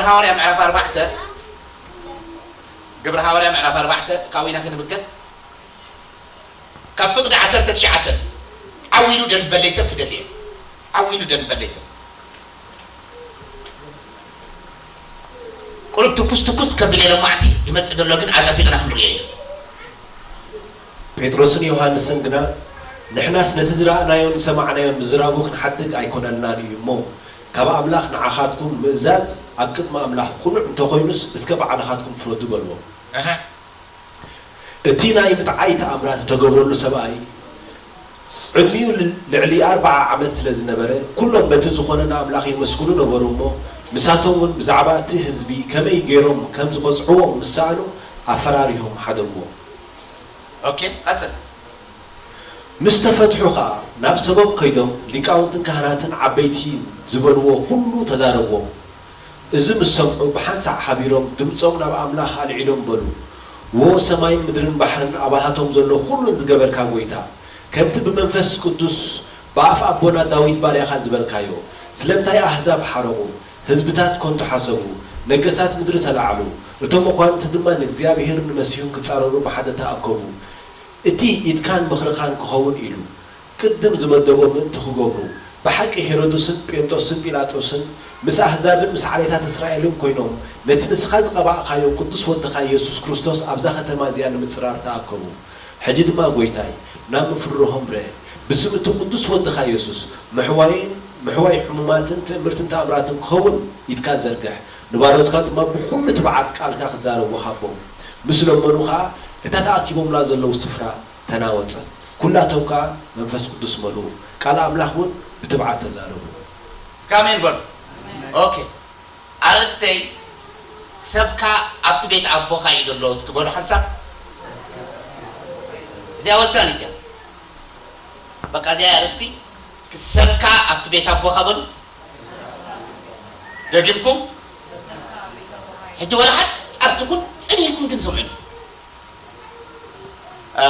ሃዋርያ ምዕራፍ ኣርባዕተ፣ ግብሪ ሃዋርያ ምዕራፍ ኣርባዕተ ካብኡ ኢና ክንብገስ። ካብ ፍቕዲ ዓሰርተ ትሽዓተ ዓው ኢሉ ደንበለይ ሰብ ክደሊ እየ። ዓው ኢሉ ደንበለይ ሰብ። ቁሩብ ትኩስ ትኩስ ከብል እየ ሎማዕቲ። ዝመጽእ ዘሎ ግን ኣጸቢቕና ክንርእዮ እዩ። ጴጥሮስን ዮሃንስን ግና፣ ንሕናስ ነቲ ዝረኣናዮን ዝሰማዕናዮን ምዝራቡ ክንሓድግ ኣይኮነልናን እዩ እሞ፣ ካብ ኣምላኽ ንዓኻትኩም ምእዛዝ ኣብ ቅድሚ ኣምላኽ ቅኑዕ እንተኾይኑስ፣ እስከ ባዕልኻትኩም ፍረዱ በልዎም። እህ። እቲ ናይ ምጥዓይ ተኣምራት እተገብረሉ ሰብኣይ፣ ዕድሚኡ ል-፣ ልዕሊ ኣርብዓ ዓመት ስለ ዝነበረ፣ ኩሎም በቲ ዝኾነ ንኣምላኽ የመስግኑ ነበሩ እሞ፣ ንሳቶም እውን ብዛዕባ እቲ ህዝቢ ከመይ ገይሮም ከም ዝቐጽዕዎም ምስ ሰኣኑ፣ ኣፈራሪሆም ሓደግዎም። ኦኬ፣ ቀጽል። ምስ ተፈትሑ ኸኣ፣ ናብ ሰቦም ከይዶም፣ ሊቃውንትን ካህናትን ዓበይቲ ዝበልዎ ኩሉ ተዛረብዎም። እዚ ምስ ሰምዑ፣ ብሓንሳእ ሓቢሮም ድምጾም ናብ ኣምላኽ ኣልዒሎም በሉ፣ ዎ ሰማይን ምድርን ባሕርን ኣባታቶም ዘሎ ኩሉን ዝገበርካ ጐይታ፣ ከምቲ ብመንፈስ ቅዱስ ብኣፍ ኣቦና ዳዊት ባርያኻ ዝበልካዮ፣ ስለምንታይ ኣህዛብ ሓረቑ፣ ህዝብታት ኮንቱ ሓሰቡ፣ ነገሳት ምድሪ ተላዕሉ፣ እቶም መኳንንቲ ድማ ንእግዚኣብሔርን ንመሲሑን ክጻረሩ ብሓደ ተኣከቡ። እቲ ኢድካን ምኽርኻን ክኸውን ኢሉ ቅድም ዝመደቦ ምእንቲ ክገብሩ፣ ብሓቂ ሄሮድስን ጴንጦስን ጲላጦስን ምስ ኣህዛብን ምስ ዓሌታት እስራኤልን ኮይኖም ነቲ ንስኻ ዝቐባእካዮ ቅዱስ ወድኻ የሱስ ክርስቶስ ኣብዛ ከተማ እዚኣ ንምጽራር ተኣከቡ። ሕጂ ድማ ጐይታይ ናብ ምፍርሆም ርአ፣ ብስም እቲ ቅዱስ ወድኻ የሱስ ምሕዋይን ምሕዋይ ሕሙማትን ትእምርትን ተኣምራትን ክኸውን ኢድካ ዘርግሕ፣ ንባሮትካ ድማ ብኹሉ ትብዓት ቃልካ ክዛረቡ ሃቦም። ምስ ለመኑ ኸኣ እታ ተኣኪቦምላ ዘለዉ ስፍራ ተናወጸት። ኩላቶም ከኣ መንፈስ ቅዱስ መልኡ፣ ቃል ኣምላኽ እውን ብትብዓት ተዛረቡ። እስከ ኣሜን በሉ። ኦኬ። ኣርእስተይ፣ ሰብካ ኣብቲ ቤት ኣቦኻ እዩ ዘሎ። እስኪ በሉ ሓንሳብ። እዚኣ ወሳኒት እያ። በቃ እዚኣ እያ ኣርእስቲ። እስኪ ሰብካ ኣብቲ ቤት ኣቦኻ በሉ። ደጊምኩም። ሕጂ ወላ ሓጻር ትኹን ጽን ኢልኩም ግን ስምዑኒ። እ፣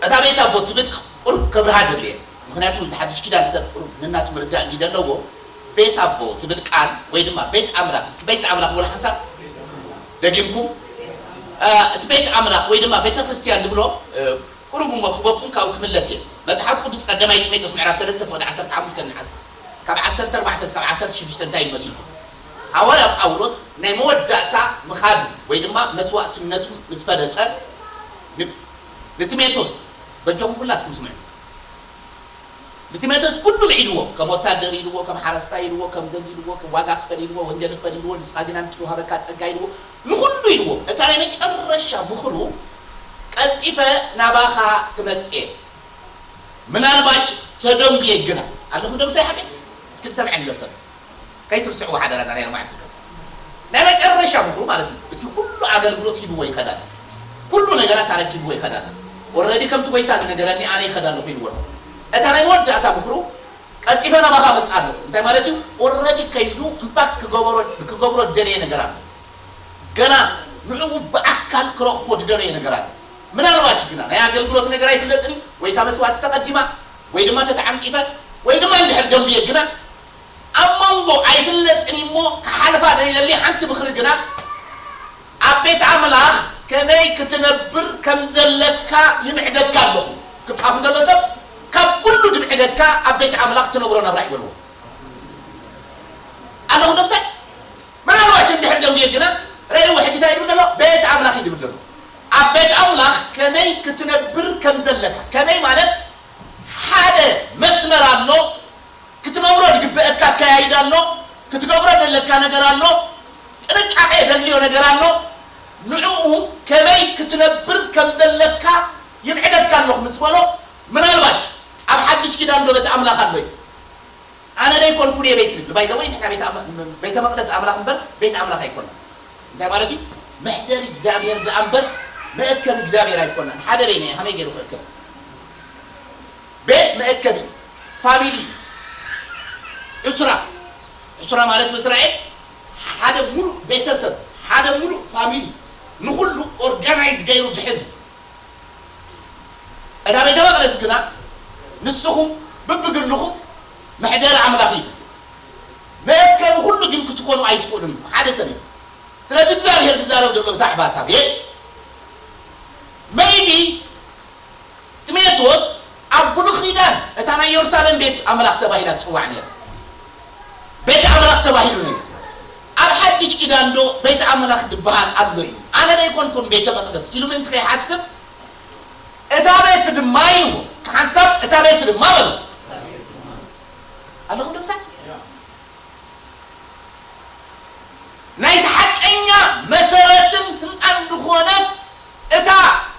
እታ ቤት ኣቦ ትብል ቁሩብ ከብርሃ ደልየ። ምኽንያቱ እዚ ሓድሽ ኪዳን ሰብ ቁሩብ ንናቱ ምርዳእ እንዲ ዘለዎ፣ ቤት ኣቦ ትብል ቃል ወይ ድማ ቤት ኣምላኽ፣ እስኪ ቤት ኣምላኽ በሉ ሓንሳብ ደጊምኩም። እ፣ እቲ ቤት ኣምላኽ ወይ ድማ ቤተ ክርስቲያን ንብሎ፣ እ፣ ቁሩብ እሞ ክበኩም ካብኡ ክምለስ እየ። መጽሓፍ ቅዱስ ቀዳማይ ጢሞቴዎስ ምዕራፍ ሰለስተ ፍቕዲ ዓሰርተ ሓሙሽተ ንዓስ ካብ ዓሰርተ ኣርባዕተ እስካብ ዓሰርተ ሽዱሽተ እንታይ እዩ መሲልኩም? ሃዋርያ ጳውሎስ ናይ መወዳእታ ምኻዱ ወይ ድማ መስዋእትነቱ ምስ ፈለጠ ን-፣ ንጢሞቴዎስ፣ በጃኹም ኩላትኩም ስምዑ። ንጢሞቴዎስ ኩሉ ምዒድዎ፣ ከም ወታደር ኢልዎ፣ ከም ሓረስታይ ኢልዎ፣ ከም ገዝ ኢልዎ፣ ከም ዋጋ ክፈል ኢልዎ፣ ወንጌል ክፈል ኢልዎ፣ ንስኻ ግና ንዝተዋህበካ ጸጋ ኢልዎ፣ ንኹሉ ኢልዎ። እታ ናይ መጨረሻ ምኽሩ፣ ቀልጢፈ ናባኻ ክመጽእ እየ። ምናልባች ተደንጉየ ግና ኣለኹም ዶ ምሳይ ሓቀይ? እስኪ ዝሰምዐ ኣሎ ሰብ። ከይትርስዕዎ ሓደራ፣ እዛ ናይ ሎማዓንቲ ስብከት። ናይ መጨረሻ ምኽሩ ማለት እዩ። እቲ ኩሉ ኣገልግሎት ሂብዎ ይኸድ ኣሎ። ኩሉ ነገራት ኣረኪብዎ ይኸድ ኣሎ። ኦረዲ ከምቲ ጎይታ ዝነገረኒ ኣነ ይኸድ ኣለኹ ኢልዎ ኣሎ። እታ ናይ መወዳእታ ምኽሩ ቀልጢፈ ናባኻ እመጽእ ኣለኹ። እንታይ ማለት እዩ? ኦረዲ ከይዱ ኢምፓክት ክገበሮ፣ ክገብሮ ዝደለየ ነገር ኣሎ። ገና ንዕኡ ብኣካል ክረኽቦ ዝደለየ ነገር ኣሎ። ምናልባት ግና ናይ ኣገልግሎት ነገር ኣይፍለጥን እዩ፣ ወይ እታ መስዋዕቲ ተቐዲማ፣ ወይ ድማ ተተዓንቂፈ፣ ወይ ድማ እንድሕር ደንብየ ግና ኣብ መንጎ ኣይፍለጥን እዩ እሞ ክሓልፋ ዘይደሊ ሓንቲ ምኽሪ ግና ኣብ ቤት ኣምላኽ ከመይ ክትነብር ከም ዘለካ ይምዕደካ ኣለኹ። እስኪ ብኣኹም ዘሎ ሰብ ካብ ኩሉ ድምዕደካ ኣብ ቤት ኣምላኽ ትነብሮ ናብራ ይበልዎ ኣለኹ። ደምሳይ ምናልባት እንድሕር ደንብየ ግና ረእይዎ ሕጂ እንታይ ይብል ዘሎ? ቤት ኣምላኽ እዩ ዝብል ዘሎ። ኣብ ቤት ኣምላኽ ከመይ ክትነብር ከም ዘለካ፣ ከመይ ማለት ሓደ መስመር ኣሎ፣ ክትነብሮ ዝግበአካ ኣካያይዳ ኣሎ፣ ክትገብሮ ዘለካ ነገር ኣሎ፣ ጥንቃቄ የደልዮ ነገር ኣሎ። ንዕኡ ከመይ ክትነብር ከም ዘለካ ይምዕደካ ኣለኹ ምስ በሎ፣ ምናልባት ኣብ ሓድሽ ኪዳን ዶ ቤት ኣምላኽ ኣሎ እዩ? ኣነ ደይኮንኩን እየ ቤት ልብል። ባይ ዘ ወይ ንሕና ቤተ ኣም-፣ ቤተ መቕደስ ኣምላኽ እምበር ቤት ኣምላኽ ኣይኮንና። እንታይ ማለት እዩ? መሕደሪ እግዚኣብሔር ደኣ እምበር መእከቢ እግዚኣብሔር ኣይኮንናን። ሓደ በይነ እየ፣ ከመይ ገይሩ ክእከብ? ቤት መእከቢ፣ ፋሚሊ፣ ዕስራ፣ ዕስራ ማለት ብእስራኤል ሓደ ሙሉእ ቤተሰብ፣ ሓደ ሙሉእ ፋሚሊ፣ ንኹሉ ኦርጋናይዝ ገይሩ ዝሕዝ እዩ። እታ ቤተ መቕደስ ግና ንስኹም ብብግልኹም መሕደሪ ኣምላኽ እዩ። መእከቢ ኩሉ ግን ክትኮኑ ኣይትኽእሉን ኢኹም። ሓደ ሰብ እዩ። ስለዚ እግዚኣብሔር ዝዛረብ ዘሎ ብዛዕባ እታ ቤት፣ maybe ጢሞቴዎስ ኣብ ብሉይ ኪዳን እታ ናይ የሩሳሌም ቤት ኣምላኽ ተባሂላ ትጽዋዕ ነይራ። ቤት ኣምላኽ ተባሂሉ ነይሩ። ኣብ ሓድሽ ኪዳን ዶ ቤት ኣምላኽ ዝበሃል ኣሎ እዩ? ኣነ ዶ ኣይኮንኩን ቤተ መቕደስ ኢሉ ምእንቲ ከይሓስብ፣ እታ ቤት ድማ ኢልዎ። እስኪ ሓንሳብ እታ ቤት ድማ በሉ። ኣለኹም ድምፃ? ናይቲ ሓቀኛ መሰረትን ህንፃን ዝኾነት እታ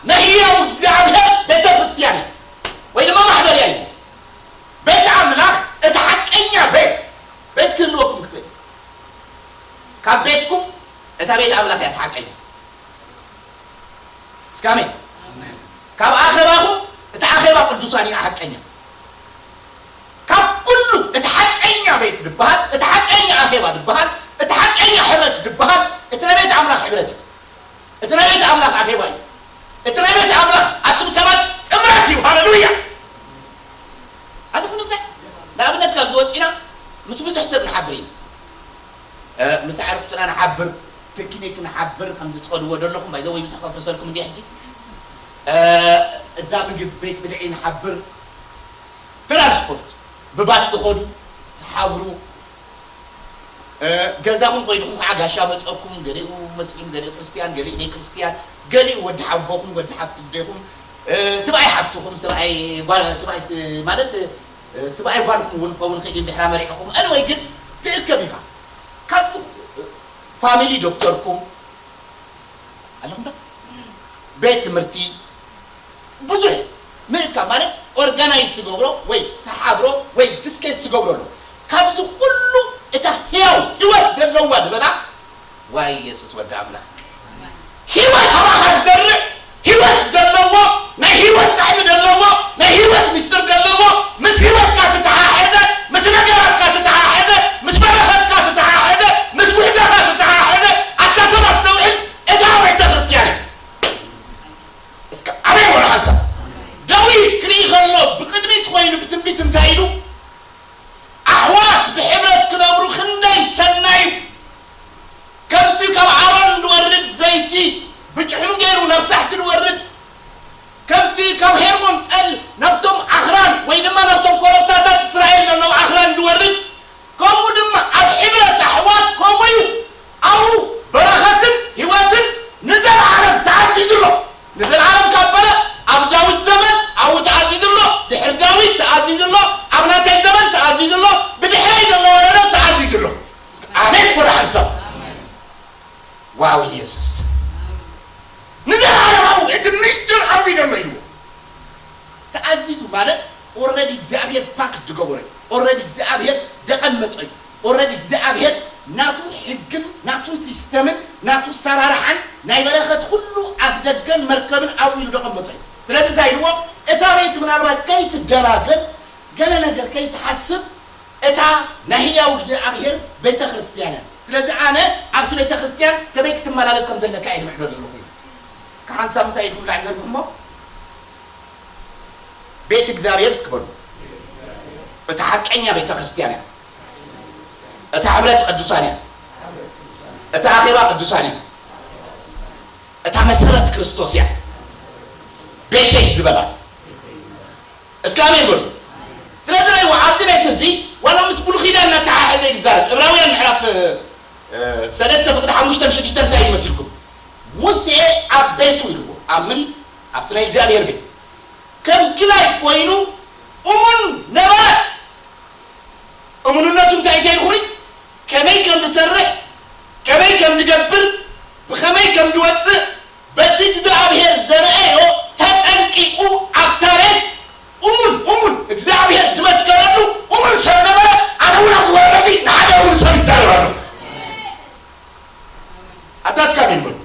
ናይ ህያው እግዚኣብሔር ቤተ ክርስቲያን እያ፣ ወይ ድማ ማሕበር እያ። ቤት ኣምላኽ እቲ ሓቀኛ ቤት፣ ቤት ክህልወኩም ክኽእል እዩ። ካብ ቤትኩም እታ ቤት ኣምላኽ እያ እቲ ሓቀኛ። እስኪ ኣሜን። ካብ ኣኼባኹም እቲ ኣኼባ ቅዱሳን እዩ ሓቀኛ። ካብ ኩሉ እቲ ሓቀኛ ቤት ዝበሃል፣ እቲ ሓቀኛ ኣኼባ ዝበሃል፣ እቲ ሓቀኛ ሕብረት ዝበሃል፣ እቲ ናይ ቤት ኣምላኽ ሕብረት እዩ። እቲ ናይ ቤት ኣምላኽ ኣኼባ እዩ። እቲ ናይ ቤት ኣምላኽ ኣቱም ሰባት ጥምረት እዩ። ሃሌሉያ። ኣዚ ኩሉ ብዛዕ ንኣብነት ካብ ዝወፂና ምስ ብዙሕ ሰብ ንሓብር ኢና። እ፣ ምስ ኣዕርኽትና ንሓብር፣ ፒክኒክ ንሓብር፣ ከምዚ ትኸድዎ ዘለኹም፣ ባይ ዘ ወይ ብዙሕ ከፍርሰልኩም እንዲ ሕጂ። እ፣ እንዳ ምግብ ቤት ብልዒ ንሓብር፣ ትራንስፖርት፣ ብባስ ትኸዱ፣ ትሓብሩ። እ፣ ገዛኹም ኮይንኹም ከዓ ጋሻ መፀኩም፣ ገሊኡ መስሊም፣ ገሊኡ ክርስትያን፣ ገሊኡ ደይ ክርስትያን፣ ገሊኡ ወዲ ሓቦኹም፣ ወዲ ሓፍቲ ኣዴኹም፣ እ፣ ስብኣይ ሓፍትኹም፣ ስብኣይ ጓል-፣ ስብኣይ ስ-፣ ማለት፣ እ፣ ስብኣይ ጓልኩም እውን ክኸውን ይኽእል እዩ፣ እንድሕራ መሪዕኹም። Anyway ግን ትእከብ ኢኻ። ካብቲ ፋሚሊ ዶክተርኩም፣ ኣለኹም ዶ? ቤት ትምህርቲ ብዙሕ ምእካብ ማለት ኦርጋናይዝ ዝገብሮ ወይ ተሓብሮ ወይ ዲስከስ ዝገብሮ ኣሎ። ካብዚ ኩሉ እታ ህያው ህይወት ዘለዋ ዝበላ፣ ዋይ የሱስ ወዲ ኣምላኽ፣ ህይወት ኣባኻ ዝዘርእ፣ ህይወት ዘለዎ፣ ናይ ህይወት ጣዕሚ ዘለዎ፣ ናይ ህይወት ምስጢር ዘለዎ፣ ምስ ህይወትካ ትተሓሓዘ፣ ምስ ነገራትካ ትተሓሓዘ፣ ምስ በረኸትካ ትተሓሓዘ፣ ምስ ጉዕዞኻ ትተሓሓዘ፣ ኣታ ሰብ ኣስተውዕል፣ እታ ቤተ ክርስቲያን እያ። እስከ ኣሜን በሉ ሓንሳብ። ዳዊት ክርኢ ከሎ ብቕድሚት ኮይኑ ብትንቢት እንታይ ኢሉ? ኣሕዋት ብሕብረት ክነብሩ ክንደይ ሰናይ እዩ። ከምቲ ካብ ኣሮን ዝወርድ ዘይቲ ብጭሕሙ ገይሩ ናብ ታሕቲ ዝወርድ፣ ከምቲ ካብ ሄርሞን ጠል ናብቶም ኣኽራን ወይ ድማ ናብቶም ኮረብታታት እስራኤል ዘለዉ ኣኽራን ዝወርድ፣ ከምኡ ድማ ኣብ ሕብረት ኣሕዋት ከምኡ እዩ። ኣብኡ በረኸትን ህይወትን ንዘለዓለም ተኣዚዙ ኣሎ። ንዘለዓለም ካብ በለ ኣብ ዳዊት ዘመን ኣብኡ ተኣዚዙ ኣሎ፣ ድሕሪ ዳዊት ተኣዚዙ ኣሎ፣ ኣብ ናተይ ዘመን ተኣዚዙ ኣሎ፣ ብድሕረይ ዘሎ ወለዶ ተኣዚዙ ኣሎ። ኣሜን በሉ ሓንሳብ። ዋው ኢየሱስ። ንዘለዓለም ኣብኡ እቲ ምስጢር ኣብኡ እዩ ዘሎ ኢልዎ። ተኣዚዙ ማለት ኦረዲ እግዚኣብሔር ፓክ ዝገበሮ እዩ። ኦረዲ እግዚኣብሔር ደቐመጦ እዩ። ኦረዲ እግዚኣብሔር ናቱ ሕግን ናቱ ሲስተምን ናቱ ሰራርሓን ናይ በረኸት ኩሉ ኣፍ ደገን መርከብን ኣብኡ ኢሉ ደቐመጦ እዩ። ስለዚ እንታይ ኢልዎ? እታ ቤት ምናልባት ከይትደናገር፣ ገለ ነገር ከይትሓስብ፣ እታ ናይ ህያው እግዚኣብሔር ቤተ ክርስቲያን እያ። ስለዚ ኣነ ኣብቲ ቤተ ክርስቲያን ከመይ ክትመላለስ ከም ዘለካ እየ ድምሕዶ ዘለኹ እዩ። እስከ ሓንሳብ ምሳይ ኢድኩም ላዕሊ ዘርግሑ እሞ፣ ቤት እግዚኣብሔር እስኪ በሉ። እታ ሓቀኛ ቤተ ክርስቲያን እያ። እታ ሕብረት ቅዱሳን እያ። እታ ኣኼባ ቅዱሳን እያ። እታ መሰረት ክርስቶስ እያ። ቤተይ ዝበላ። እስኪ ኣሜን በሉ። ስለዚ ናይ ኣብዚ ቤት እዚ ዋላ ምስ ብሉይ ኪዳን እናተሓሓዘ እዩ ዝዛረብ። ዕብራውያን ምዕራፍ፣ እ፣ ሰለስተ ፍቕዲ ሓሙሽተን ሽዱሽተን እንታይ እዩ መሲልኩም? ሙሴ ኣብ ቤቱ ኢልዎ፣ ኣብ ምን? ኣብቲ ናይ እግዚኣብሔር ቤት ከም ግላይ ኮይኑ እሙን ነበረ። እሙንነቱ እንታይ እዩ ኢልኩኒ? ከመይ ከም ዝሰርሕ፣ ከመይ ከም ዝገብር፣ ብኸመይ ከም ዝወፅእ በቲ እግዚኣብሔር ዘርኣዮ ተጠንቂቑ ኣብታ ቤት እሙን፣ እሙን እግዚኣብሔር ዝመስከረሉ እሙን ሰብ ነበረ። ኣነ እውን ኣብዚ ወረዳ እዚ ንሓደ እሙን ሰብ ይዛረብ ኣለኹ። ኣታ እስከ ኣሜን በሉ።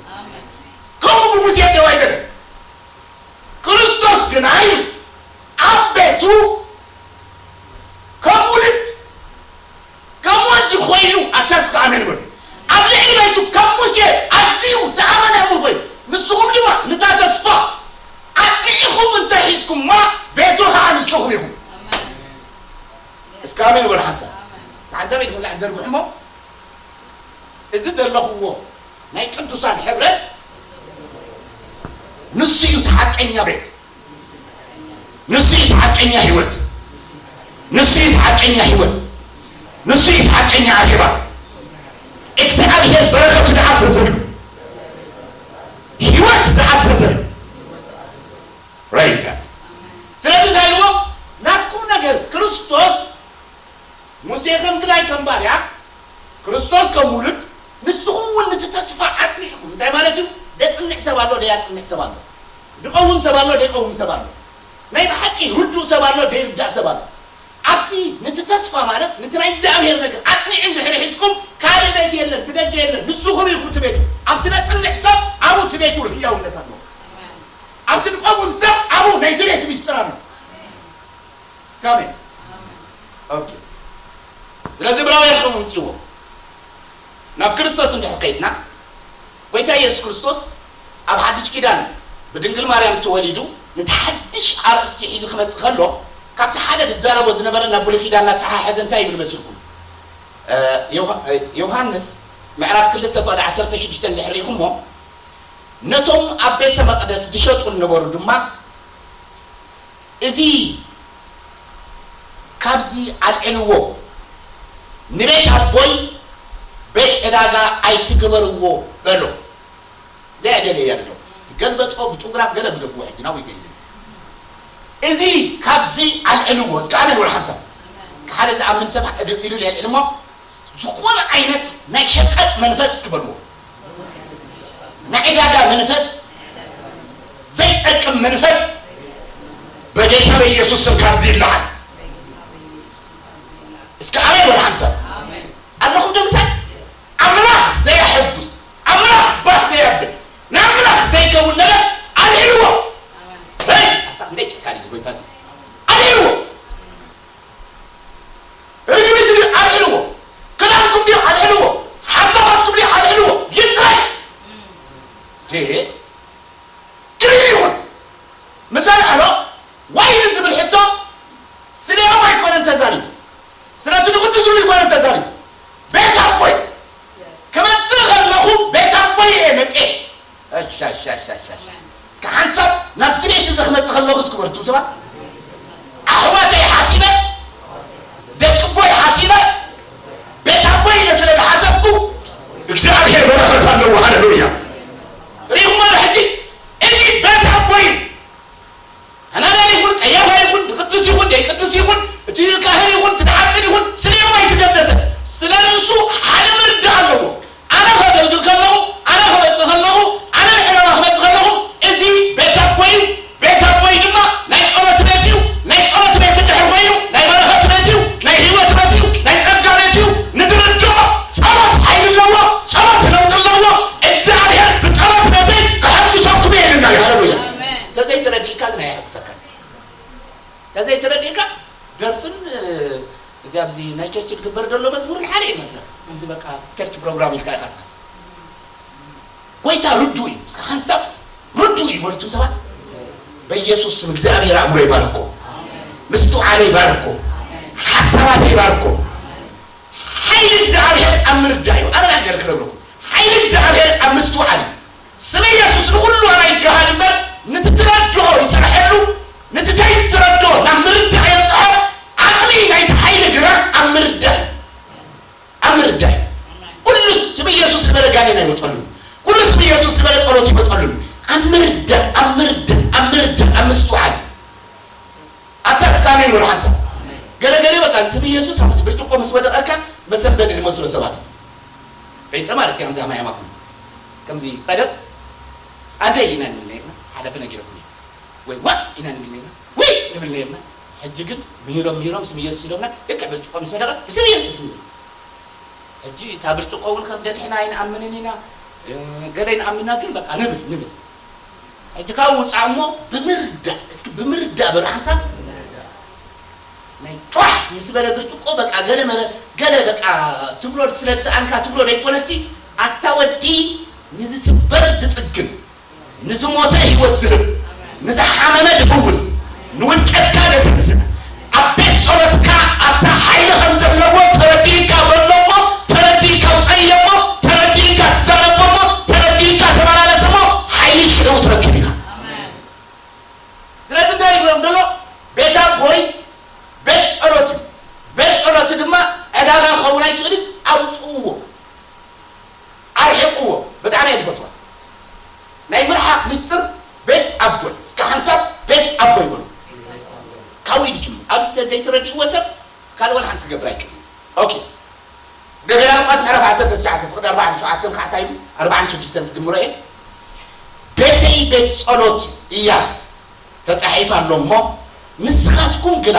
ከምኡ ብሙሴ ደው ኣይበለን። ክርስቶስ ግና ኢሉ ኣብ ቤቱ ከም ውሉድ ከም ወዲ ኮይኑ፣ ኣታ እስከ ኣሜን በሉ። ኣብ ልዕሊ ቤቱ ከም ሙሴ ኣዝዩ ዝኣመነ እሙን ኮይኑ፣ ንስኹም ድማ ነታ ተስፋ ኣጽኒዕኹም እንተ ሒዝኩማ፣ ቤቱ ኸኣ ንስኹም ኢኹም። እስከ ኣሜን በሉ ሓንሳብ። እስከ ሓንሳብ ኢድኩም ላዕሊ ዘርግሑ እሞ፣ እዚ ዘለኽዎ ናይ ቅዱሳን ሕብረት፣ ንሱ እዩ እቲ ሓቀኛ ቤት፣ ንሱ እዩ እቲ ሓቀኛ ህይወት፣ ንሱ እዩ እቲ ሓቀኛ ህይወት፣ ንሱ እዩ እቲ ሓቀኛ ኣኼባ። እግዚኣብሔር በረከቱ ዝኣዘዘሉ፣ ህይወት ዝኣዘዘሉ። Praise God። ስለዚ እንታይ ኢልዎ? ናትኩም ነገር ክርስቶስ፣ ሙሴ ከም ግላይ ከም ባርያ፣ ክርስቶስ ከም ውሉድ፣ ንስኹም እውን ነቲ ተስፋ ኣጽኒዕኩም። እንታይ ማለት እዩ? ደጽንዕ ሰብ ኣሎ፣ ደያጽንዕ ሰብ ኣሎ። ድቐውም ሰብ ኣሎ፣ ደይቀውም ሰብ ኣሎ። ናይ ብሓቂ ርዱእ ሰብ ኣሎ፣ ደይርዳእ ሰብ ኣሎ። ኣብቲ ነቲ ተስፋ ማለት ነቲ ናይ እግዚኣብሔር ነገር ኣጽኒዕ እንድሕር ሒዝኩም፣ ካልእ ቤት የለን፣ ብደገ የለን፣ ንስኹም ኢኹም እቲ ቤት። ኣብቲ ነጽንዕ ሰብ ኣብኡ እቲ ቤቱ ህያውነት ኣለዎ። ኣብቲ ድቐውም ሰብ ኣብኡ ናይቲ ቤት ሚስጥር ኣሎ። እስከ ኣሜን። ኦኬ። ስለዚ ዕብራውያን ከምኡ ምጽእዎ። ናብ ክርስቶስ እንድሕር ከይድና፣ ጎይታ ኢየሱስ ክርስቶስ ኣብ ሓድሽ ኪዳን ብድንግል ማርያም ተወሊዱ፣ ነቲ ሓድሽ ኣርእስቲ ሒዙ ክመጽእ ከሎ፣ ካብቲ ሓደ ዝዛረቦ ዝነበረ ናብ ብሉይ ኪዳን እናተሓሓዘ እንታይ ይብል መሲልኩም? እ፣ ዮሃ-፣ እ፣ ዮሃንስ ምዕራፍ ክልተ ፍቕዲ ዓሰርተ ሽዱሽተ እንድሕር ርኢኹሞ፣ ነቶም ኣብ ቤተ መቕደስ ዝሸጡ ዝነበሩ ድማ፣ እዚ ካብዚ ኣልዕልዎ፣ ንቤት ኣቦይ ቤት ዕዳጋ ኣይትግበርዎ በሎ። ዘይ ኣደለየ ኣሎ። ትገልበጦ ብጡግራፍ ገለ ግደፍዎ፣ ሕጂ ናብኡ ይከይድ። እዚ ካብዚ ኣልዕልዎ። እስከ ኣሜን በሉ ሓንሳብ። እስከ ሓደ ዝኣምን ሰብ ኢዱ፣ ኢዱ የልዕል እሞ፣ ዝኾነ ዓይነት ናይ ሸቀጥ መንፈስ ክበልዎ፣ ናይ ዕዳጋ መንፈስ፣ ዘይጠቅም መንፈስ በጌታ በኢየሱስ ስም ካብዚ ይለዓል። እስከ ኣሜን በሉ ሓንሳብ። ኣለኹም ዶ ምሳይ? ኣምላኽ ዘየሐጉስ፣ ኣምላኽ ባህ ዘየብል፣ ንኣምላኽ ዘይከውን ነገር ኣልዕልዎ። ሄይ! ኣታ ክንደይ ጨካን እዩ እዚ ጎይታ እዚ። ኣልዕልዎ። ርግቢት ድዩ? ኣልዕልዎ። ክዳንኩም ድዩ? ኣልዕልዎ። ሓሳባትኩም ድዩ? ኣልዕልዎ። ይጥራይ። ዴ፣ ክሊን ይኹን። ምሳሌ ኣሎ። ዋይ ንዝብል ሕቶ ስለኦም ኣይኮነን ተዛሪቡ። ስለቲ ንቅዱስ ዝብሉ ኣይኮነን ተዛሪቡ። ቤት ኣቦይ ክመጽእ ከለኹ ቤት ኣቦይ እየ መጽኤ። ኣሻሻሻሻሻ። እስከ ሓንሳብ ናብዚ ቤት እዚ ክመጽእ ከለኹ እስኪ በሉ እቱም ሰባት። ኣሕዋተይ ሓሲበ፣ ደቂ ኣቦይ ሓሲበ፣ ቤት ኣቦይ ኢለ ስለ ዝሓሰብኩ እግዚኣብሔር በረኸት ኣለዎ። ሃሌሉያ። ርኢኹሞ ዶ ሕጂ? እዚ ቤት ኣቦይ እዩ። ሓናንያ ይኹን፣ ቀያፋ ይኹን፣ ቅዱስ ይኹን፣ ዘይቅዱስ ይኹን፣ እቲ ካህን ይኹን፣ እቲ ደሓጥን ይኹን፣ ስለኦም ኣይተገደሰ። ስለ ንሱ ሓደ ምርዳእ ኣለዎ። ኣነ ከገልግል ከለኹ፣ ኣነ ክመጽእ ከለኹ፣ ኣነ ንዕላማ ክመጽእ ከለኹ፣ እዚ ቤት ኣቦይ እዩ። ቤት ኣቦይ ድማ ናይ ጸሎት ቤት እዩ። ናይ ጸሎት ቤት እንድሕር ኮይኑ፣ ናይ በረኸት ቤት እዩ፣ ናይ ህይወት ቤት እዩ፣ ናይ ጸጋ ቤት እዩ። ንዝርድኦ ጸሎት ሓይሊ ኣለዎ፣ ጸሎት ለውጢ ኣለዎ። እግዚኣብሔር ብጸሎት ቤተይ ከሐጉሰኩም እየ ኢልና እዩ። ሃሌሉያ። ኣሜን። ተዘይተረዲእካ ግን ኣየሐጉሰካን። ተዘይተረዲእካ ደርፍን፣ እ፣ እዚ ኣብዚ ናይ ቸርች ዝግበር ዘሎ መዝሙርን ሓደ ይመስለካ። ከምዚ በቃ ቸርች ፕሮግራም ኢልካ ኢኻ ትኸድ። ጎይታ ርዱእ እዩ። እስከ ሓንሳብ ርዱእ እዩ በሉ እቱም ሰባት። በኢየሱስ ስም እግዚኣብሔር ኣእምሮ ይባርኮ፣ ምስትውዓለ ይባርኮ፣ ሓሳባተ ይባርኮ። ሓይሊ እግዚኣብሔር ኣብ ምርዳእ እዩ። ኣነ ነገር ክነግረኩም፣ ሓይሊ እግዚኣብሔር ኣብ ምስትውዓል እዩ። ስም ኢየሱስ ንኹሉ ዋላ ይገሃድ እምበር፣ ነቲ ትረድኦ ይሰርሐሉ፣ ነቲ ዘይትረድኦ ናብ ምርዳእ የብጽሖ። ዓቕሚ ናይቲ ሓይሊ ግና ኣብ ምርዳእ፣ ኣብ ምርዳእ። ኩሉ ስም ኢየሱስ ዝበለ ጋኔን ኣይወጸሉን። ኩሉ ስም ኢየሱስ ዝበለ ጸሎት ይወጸሉን። ኣብ ምርዳእ፣ ኣብ ምርዳእ፣ ኣብ ምርዳእ፣ ኣብ ምስትውዓል። ኣታ እስከ ኣሜን በሉ ሓንሳብ። ገለ ገለ በቃ ስም ኢየሱስ ኣብዚ ብርጭቆ ምስ ወደቐካ መሰንበዲ ዝመስሎ ሰባት። ጴንጠ ማለት እዩ። ከምዚ ኣማያማኹም ከምዚ ቀደም ኣደይ ኢና ንብል ነርና፣ ሓለፈ ነጊረኩም እዩ። ወይ ዋ ኢና ንብል ነርና፣ ወይ ንብል ነርና። ሕጂ ግን ምሂሮም ምሂሮም ስም ኢየሱስ ኢሎምና፣ ልክዕ ብርጭቆ ምስ ወደቐ ብስም ኢየሱስ ንብል። ሕጂ እታ ብርጭቆ እውን ከም ደድሕና ኣይንኣምንን ኢና፣ እ፣ ገለ ኣይንኣምና ግን በቃ ንብል፣ ንብል። ሕጂ ካብኡ ውጻእ እሞ ብምርዳእ፣ እስኪ ብምርዳእ በሉ ሓንሳብ። ናይ ጫሕ ምስ በለ ብርጭቆ በቃ ገለ መለ-፣ ገለ በቃ ትብሎ ስለ ዝሰኣንካ ትብሎ ዘይኮነሲ፣ ኣታ ወዲ ንዝስበር ድጽግን፣ ንዝሞተ ህይወት ዝህብ፣ ንዝሓመመ ድፍውስ፣ ንውድቀትካ ደትንስእ፣ ኣብ ቤት ጸሎትካ ኣብታ ሓይሊ ከም ዘለዎ ተረዲእካ በሎ እሞ ተረዲእዎ ሰብ ካልእ ዋላ ሓንቲ ክገብር ኣይክእልን። ኦኬ፣ ገቢራ ሉቃስ ምዕራፍ ዓሰርተ ትሽዓተ ፍቕዲ ኣርባዓን ሸውዓተን ከዓ እንታይ ኢሉ? ኣርባዓን ሽዱሽተን ክጅምሮ እየ። ቤተይ ቤት ጸሎት እያ ተጻሒፋ ኣሎ እሞ፣ ንስኻትኩም ግና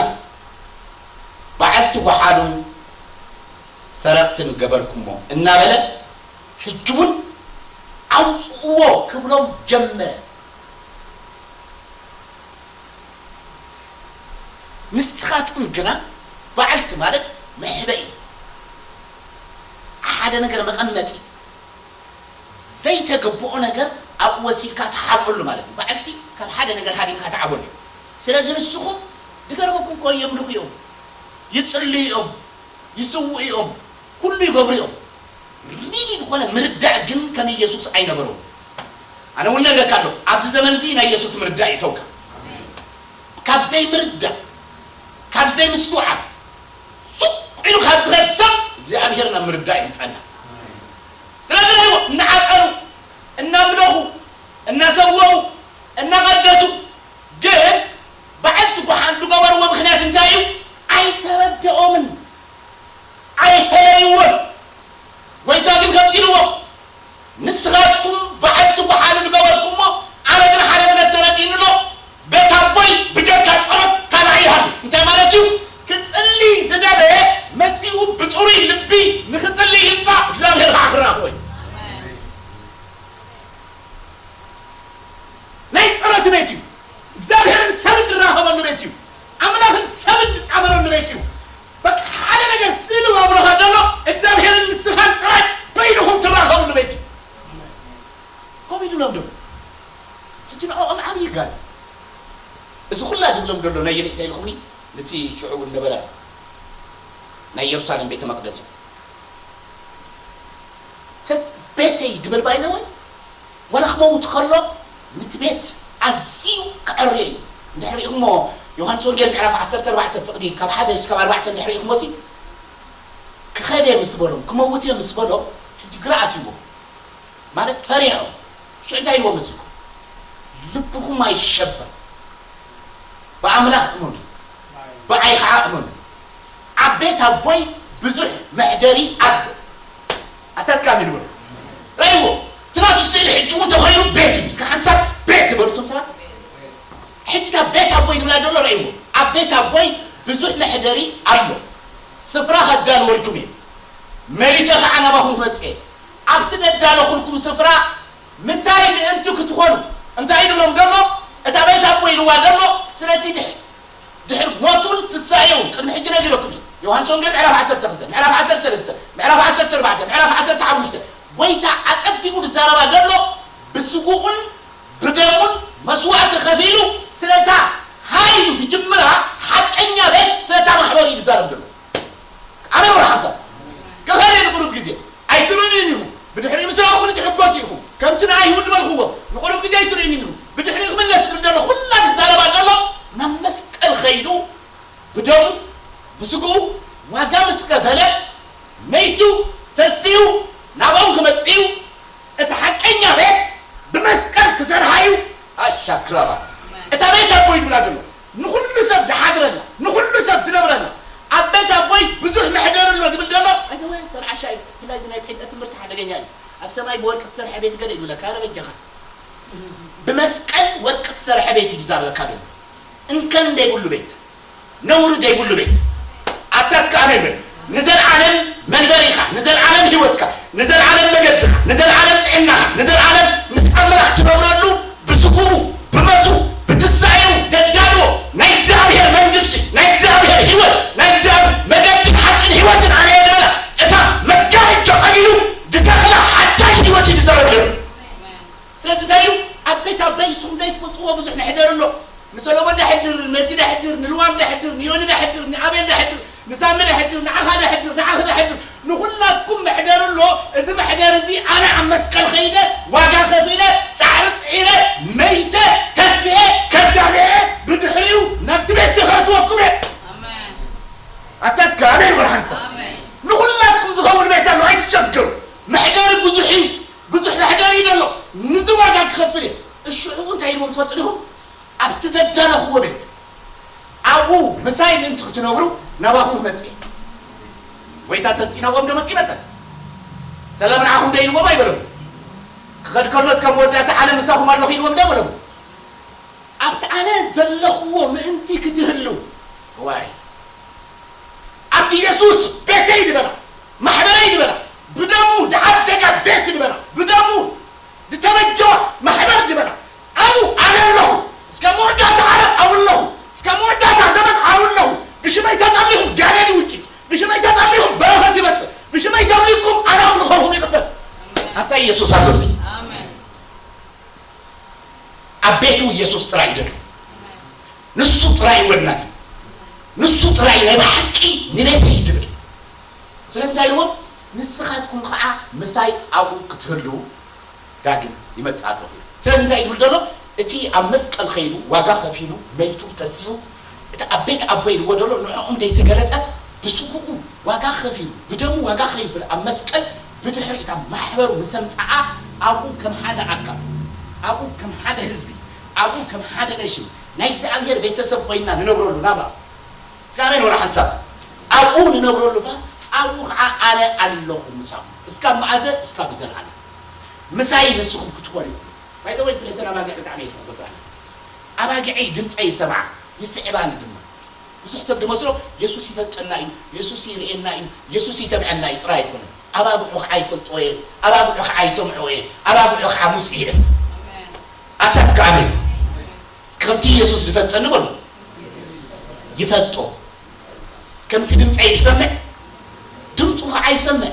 በዓልቲ ጓሓሉን ሰረቕትን ገበርኩሞ እናበለ፣ ሕጂ እውን ኣውጽእዎ ክብሎም ጀመረ። ንስኻትኩም ግና በዓልቲ ማለት መሕበኢ፣ ሓደ ነገር መቐመጢ፣ ዘይተገብኦ ነገር ኣብኡ ወሲድካ ትሓብኦሉ ማለት እዩ። በዓልቲ ካብ ሓደ ነገር ሃዲምካ ትዓበሉ እዩ። ስለዚ ንስኹም ድገርመኩም እኮ የምልኹ እዮም፣ ይጽልዩ እዮም፣ ይስውኡ እዮም፣ ኩሉ ይገብሩ እዮም። ሪሊ ዝኾነ ምርዳእ ግን ከም ኢየሱስ ኣይነበሮም። ኣነ እውን ነግረካ ኣለኹ፣ ኣብዚ ዘመን እዚ ናይ ኢየሱስ ምርዳእ ይእተውካ። ካብ ዘይምርዳእ፣ ካብ ዘይምስትውዓል ሱቅ ኢሉ ካብ ዝኸድ ሰብ እግዚኣብሔር ናብ ምርዳእ ይምጸና። ስለዚ ናይ እናዓጠሩ፣ እናምለኹ፣ እናሰወኡ፣ እናቐደሱ ግን በዓልቲ ጓሓን ዝገበርዎ ምኽንያት እንታይ እዩ? ኣይተረድኦምን፣ ኣይፈለይዎን። ጎይታ ግን ከምዚ ኢልዎም፣ ንስኻትኩም በዓልቲ ጓሓሉ ዝገበርኩሞ፣ ኣነ ግን ሓደ ነገር ተረዲእኒ ኣሎ። ቤት ኣቦይ ብጀካ ጸሎት ካልኣይ ይሃሉ። እንታይ ማለት እዩ? ክጽሊ ዝደለየ መጺኡ ብጽሩይ ልቢ ንኽጽሊ ይምጻእ፣ እግዚኣብሔር ከዓ ክረኽቦ እዩ። ናይ ጸሎት ቤት እዩ። እግዚኣብሔርን ሰብን ዝራኸበሉ ቤት እዩ። ኣምላኽን ሰብን ዝጣመረሉ ቤት እዩ። በቃ ሓደ ነገር ስእሊ ኣብ ኣእምሮኻ ዘሎ እግዚኣብሔርን ንስኻን ጥራይ በይንኹም ትራኸብሉ ቤት እዩ። ከምኡ ኢሉ ኢሎም ዶ? ሕጂ ንዕኦም ዓብዪ ይጋል። እዚ ኩላ ዝብሎም ዘሎ ናይ የኔታ ኢልኩምኒ፣ ነቲ ሽዑ እውን ነበረ ናይ የሩሳሌም ቤተ መቕደስ እዩ። ሰ-፣ ቤተይ ድብል ባይዘወይ፣ ዋላ ክመውት ከሎ ነቲ ቤት ኣዝዩ ክዕርዮ እዩ። እንድሕር ርኢኹሞ፣ ዮሃንስ ወንጌል ምዕራፍ ዓሰርተ ኣርባዕተ ፍቕዲ ካብ ሓደ እስካብ ኣርባዕተ እንድሕር ርኢኹሞ ሲ፣ ክኸድ እየ ምስ በሎም፣ ክመውት እየ ምስ በሎም፣ ሕጂ ግራ ኣትይዎም። ማለት ፈሪሖም። ሽዑ እንታይ ኢልዎም መሲልኩም? ልብኹም ኣይሸበር፣ ብኣምላኽ እመኑ፣ ብኣይ ከዓ እመኑ። ኣብ ቤት ኣቦይ ብዙሕ መሕደሪ ኣሎ። ኣታ እስከ ኣሜን በሉ። ረእይዎ። እቲ ናቱ ስእሊ ሕጂ እውን ተኾይኑ ቤት እዩ። እስከ ሓንሳብ ቤት በሉ እቶም ሰባት። ሕጂ እታ ቤት ኣቦይ ዝብላ ዘሎ ረእይዎ። ኣብ ቤት ኣቦይ ብዙሕ መሕደሪ ኣሎ። ስፍራ ከዳልወልኩም እየ። መሊሰ ከዓ ናባኹም ክመጽእ እየ። ኣብቲ ዘዳለኹልኩም ስፍራ ምሳይ ምእንቲ ክትኾኑ። እንታይ ኢሉ ኢሎም ዘሎ? እታ ቤት ኣቦይ ኢልዋ ዘሎ ስለቲ ድሕ-፣ ድሕሪ ሞቱን ትንሳኤውን ቅድሚ ሕጂ ነጊረኩም እየ። ዮሃንስ ወንጌል ምዕራፍ ዓሰርተ ክልተ፣ ምዕራፍ ዓሰርተ ሰለስተ፣ ምዕራፍ ዓሰርተ ኣርባዕተ፣ ምዕራፍ ዓሰርተ ሓሙሽተ። ጎይታ ኣጸቢቑ ዝዛረባ ዘሎ ብስግኡን ብደሙን መስዋእቲ ከፊሉ ስለታ ሃይሉ ዝጅምራ ሓቀኛ ቤት ስለታ ማሕበር እዩ ዝዛረብ ዘሎ። ኣነ ወላ ሓሳብ ክኸደ ንቁሩብ ግዜ ኣይትርእዩን ኢኹም። ብድሕሪኡ ምስ ረኣኹም ትሕጎሱ ኢኹም። ከምቲ ንኣይሁድ ዝበልኽዎ ንቁሩብ ግዜ ኣይትርእዩን ኢኹም። ብድሕሪኡ ክምለስ ዝብል ዘሎ ኩላ ዝዛረባ ዘሎ ናብ መስቀል ኸይዱ ብደሙ ብስግኡ ዋጋ ምስ ከፈለ መይቱ ተስዩ ናብኦም ክመጽእ እዩ። እቲ ሓቀኛ ቤት ብመስቀል ክሰርሓ እዩ። ኣሻክራባ እታ ቤት ኣቦይ ዝብላ ዘሎ ንኹሉ ሰብ ዝሓድረላ ንኹሉ ሰብ ዝነብረላ ኣብ ቤት ኣቦይ ብዙሕ መሕደሪ ኣሎ ዝብል ዘሎ ኣይተወ ሰብ ዓሻ እዩ። ብፍላይ እዚ ናይ ጴንጠ ትምህርቲ ሓደገኛ እዩ። ኣብ ሰማይ ብወርቂ ትሰርሐ ቤት ገለ ይብለካ። ኣረ በጃኻ ብመስቀል ወርቂ ትሰርሐ ቤት እዩ ዝዛረበካ ዘሎ። እንከን ዘይብሉ ቤት ነውሪ ዘይብሉ ቤት። ኣታ እስከ ኣሜን በል። ንዘልዓለም መንበሪኻ፣ ንዘልዓለም ህይወትካ፣ ንዘልዓለም መገድኻ፣ ንዘልዓለም ጥዕናኻ፣ ንዘልዓለም ምስ ኣምላኽ ትነብረሉ ብስግኡ፣ ብሞቱ፣ ብትንሳኤኡ ደዳልዎ ናይ እግዚኣብሔር መንግስቲ፣ ናይ እግዚኣብሔር ህይወት፣ ናይ እግዚኣብሔር መገድን ሓቅን ህይወትን ኣነ እየ ዝበላ እታ መጋረጃ ቀዲዱ ዝተኽላ ሓዳሽ ህይወት እዩ ዝዛረብ ዘሎ። ስለዚ እንታይ ኢሉ? ኣብ ቤት ኣቦይ ንስኹም ዘይትፈልጥዎ ብዙሕ መሕደሪ ኣሎ። ንሰሎሞን ደሕድር፣ ንመሲ ደሕድር፣ ንልዋም ደሕድር፣ ንዮኒ ደሕድር፣ ንኣቤል ደሕድር፣ ንሳሚ ደሕድር፣ ንዓኻ ደሕድር፣ ንዓኺ ደሕድር፣ ንኹላትኩም መሕደሪ ኣሎ። እዚ መሕደሪ እዚ ኣነ ኣብ መስቀል ኸይደ፣ ዋጋ ከፊለ፣ ጻዕሪ ጽዒረ፣ መይተ፣ ተስኤ፣ ከዳንኤ፣ ብድሕሪኡ ናብቲ ቤት ከእትወኩም እየ። ኣሜን። ኣታ እስከ ኣሜን በል ሓንሳብ። ኣሜን። ንኹላትኩም ዝኸውን ቤት ኣሎ፣ ኣይትሸገሩ። መሕደሪ ብዙሕ እዩ፣ ብዙሕ መሕደሪ እዩ ዘሎ። ንዚ ዋጋ ክኸፍል እየ። እሽዑ እንታይ ኢልዎም ትፈልጡ ዲኹም? ኣብቲ ዘዳለኽዎ ቤት ኣብኡ ምሳይ ምእንቲ ክትነብሩ ናባኹም ክመጽእ እየ። ጎይታ ተስኢናዎም ዶ መጽእ ይመጸ? ሰላም ንዓኹም ዶ ኢልዎም ኣይበሎም? ክኸድ ከሎስ ከም መወዳእታ ዓለም ምሳኹም ኣለኹ ኢልዎም ዶ ኣይበሎም? ኣብቲ ኣነ ዘለኽዎ ምእንቲ ክትህልው። ዋይ፣ ኣብቲ የሱስ ቤተይ ዝበላ፣ ማሕበረይ ዝበላ፣ ብደሙ ዝዓደጋ ቤት ዝበላ፣ ብደሙ ዝተበጀዋ ማሕበር ዝበላ፣ ኣብኡ ኣነ ኣለኹ። እስከ መወዳእታ ዓለም ኣብኡ ኣለኹ። እስከ መወዳእታ ዘመን ኣብኡ ኣለኹ። ብሽመይ ተጸሊኹም ጋኔን ይውጭ፣ ብሽመይ ተጸሊኹም በረኸት ይመጽእ፣ ብሽመይ ተብሊኩም ኣነ ኣምልኾኹም ይቕበል። ኣታ ኢየሱስ ኣሎ እዚ። ኣሜን። ኣብ ቤቱ ኢየሱስ ጥራይ ይደሉ። ንሱ ጥራይ ወናኒ፣ ንሱ ጥራይ ናይ ብሓቂ ንቤተይ ይድብል። ስለዚ እንታይ ኢልዎም? ንስኻትኩም ከዓ ምሳይ ኣብኡ ክትህልዉ ዳግም ይመጽእ ኣለኹ ኢሉ። ስለዚ እንታይ ይብል ዘሎ? እቲ ኣብ መስቀል ኸይዱ ዋጋ ከፊሉ መይቱ ተሲኡ፣ እቲ ኣብ ቤት ኣቦይ ኢልዎ ዘሎ ንዕኦም ዘይተገለጸ ብስግኡ ዋጋ ከፊሉ፣ ብደሙ ዋጋ ከይፍል ኣብ መስቀል ብድሕሪ እታ ማሕበሩ ምስ ኣምጽኣ ኣብኡ ከም ሓደ ኣካል፣ ኣብኡ ከም ሓደ ህዝቢ፣ ኣብኡ ከም ሓደ ነሽን ናይ እግዚኣብሔር ቤተሰብ ኮይና ንነብረሉ ናብራ። እስከ ኣሜን ወረ ሓንሳብ። ኣብኡ ንነብረሉ ባ፣ ኣብኡ ከዓ ኣነ ኣለኹ ምሳኹም። እስካብ መዓዘ? እስካብ ብዘለኣለም። ምሳይ ንስኹም ክትኾኑ ኢኹም። ባይ ዘ ወይ ስለ እተን ኣባጊዕ ብጣዕሚ እየ ዝሕጎስ ኣነ። ኣባጊዐይ ድምፀይ ይሰምዓ፣ ይስዕባኒ ድማ። ብዙሕ ሰብ ዝመስሎ የሱስ ይፈልጠና እዩ፣ የሱስ ይርእየና እዩ፣ የሱስ ይሰምዐና እዩ ጥራይ ኣይኮነን። ኣባግዑ ከዓ ይፈልጥዎ እየን፣ ኣባግዑ ከዓ ይሰምዕዎ እየን፣ ኣባግዑ ከዓ ምስኡ እየን። ኣታ እስከ ኣሜን። እስከ ከምቲ የሱስ ዝፈልጠኒ በሉ። ይፈልጦ። ከምቲ ድምፀይ ዝሰምዕ ድምፁ ከዓ ይሰምዕ።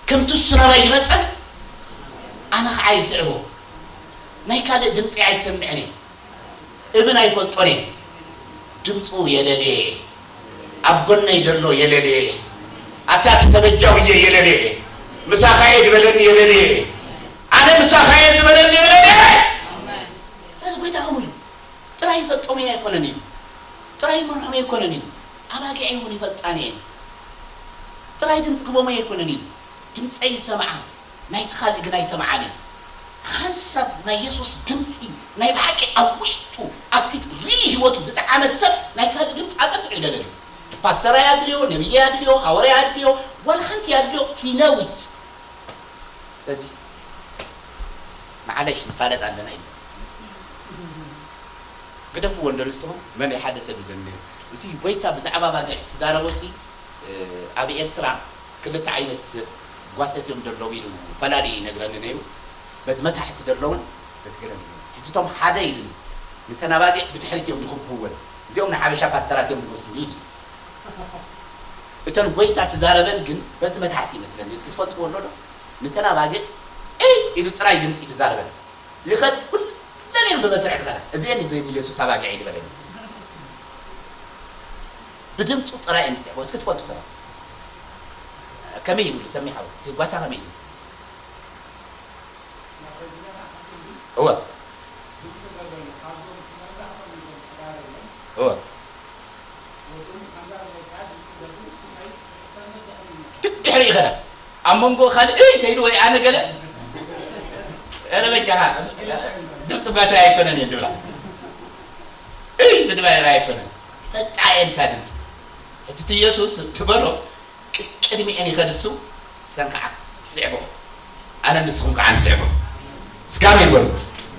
ከምቲ እሱ ናባይ ይመፀ ኣነ ከዓ ይስዕቦ። ናይ ካልእ ድምፂ ኣይሰምዕን እየ። እብን ኣይፈልጦን እየ። ድምፁ የለልየ እየ። ኣብ ጎነይ ዘሎ የለልየ እየ። ኣታ እቲ ተበጃው እየ የለልየ እየ። ምሳኻ እየ ዝበለኒ የለልየ እየ። ኣነ ምሳኻ እየ ዝበለኒ የለልየ እየ። ስለዚ ጎይታ ከምኡ ኢሉ ጥራይ ይፈልጦም እየ ኣይኮነን ኢሉ። ጥራይ ይመርሖም እየ ኣይኮነን ኢሉ። ኣባጊዐይ እውን ይፈልጣን እየን። ጥራይ ድምፂ ክቦም እየ ኣይኮነን ኢሉ። ድምፀይ ይሰምዓ፣ ናይቲ ካልእ ግን ኣይሰምዓን እየን። ሓንሳብ ናይ የሱስ ድምፂ ናይ ብሓቂ ኣብ ውሽጡ ኣብቲ ሪሊ ህይወቱ ዝጠዓመ ሰብ ናይ ካልእ ድምፂ ኣፀብቂዑ ይደለል እዩ። ፓስተር ኣየድልዮ፣ ነብይ ኣየድልዮ፣ ሃዋርያ ኣየድልዮ፣ ዋላ ሓንቲ ኣየድልዮ። ሂነዊት ስለዚ መዓለሽ ንፋለጥ ኣለና እዩ። ግደፍዎ እንዶ ንስኹም መን ሓደ ሰብ ይደል ነይሩ። እቲ ጎይታ ብዛዕባ ባግዕ ትዛረቦ ሲ ኣብ ኤርትራ ክልተ ዓይነት ጓሰት እዮም ዘለዉ ኢሉ ፈላሊ ይነግረኒ ነይሩ። በዚ መታሕቲ ዘለውን በቲ ገለ ዘለውን። ሕጂ እቶም ሓደ ኢሉ ንተን ኣባጊዕ ብድሕሪት እዮም ዝኽብኽወን። እዚኦም ንሓበሻ ፓስተራት እዮም ዝመስሉ ኢሉ። እተን ጎይታ ትዛረበን ግን በቲ መታሕቲ ይመስለኒ። እስኪ ትፈልጥዎ ኣሎ ዶ? ንተን ኣባጊዕ እይ ኢሉ ጥራይ ድምፂ ትዛረበን። ይኸድ ኩለን እየን ብመስርዕ ዝኸዳ። እዚአን እዘን ኢየሱስ ኣባጊዕ እዩ ዝበለኒ። ብድምፁ ጥራይ እየን ዝስዕቦ። እስኪ ትፈልጡ ሰባት። ከመይ ይብሉ ሰሚሓው? እቲ ጓሳ ከመይ ይብሉ? እወ። እወ። ድድሕሪ ይኸዳ። ኣብ መንጎ ካልእ እይ ተይሉ ወይ ኣነ ገለ ኧረ በጃኻ ድምፂ ጓሳይ ኣይኮነን እየ ዝብላ። እይ ንድባይ ኣይኮነን። ፈጣየንታ ድምፂ። እቲ ኢየሱስ ትበሎ ቅድሚኤን ይኸድ እሱ፣ ሰን ከዓ ይስዕቦ። ኣነ ንስኹም ከዓ ንስዕቦ። እስኪ ኣሜን በሉ።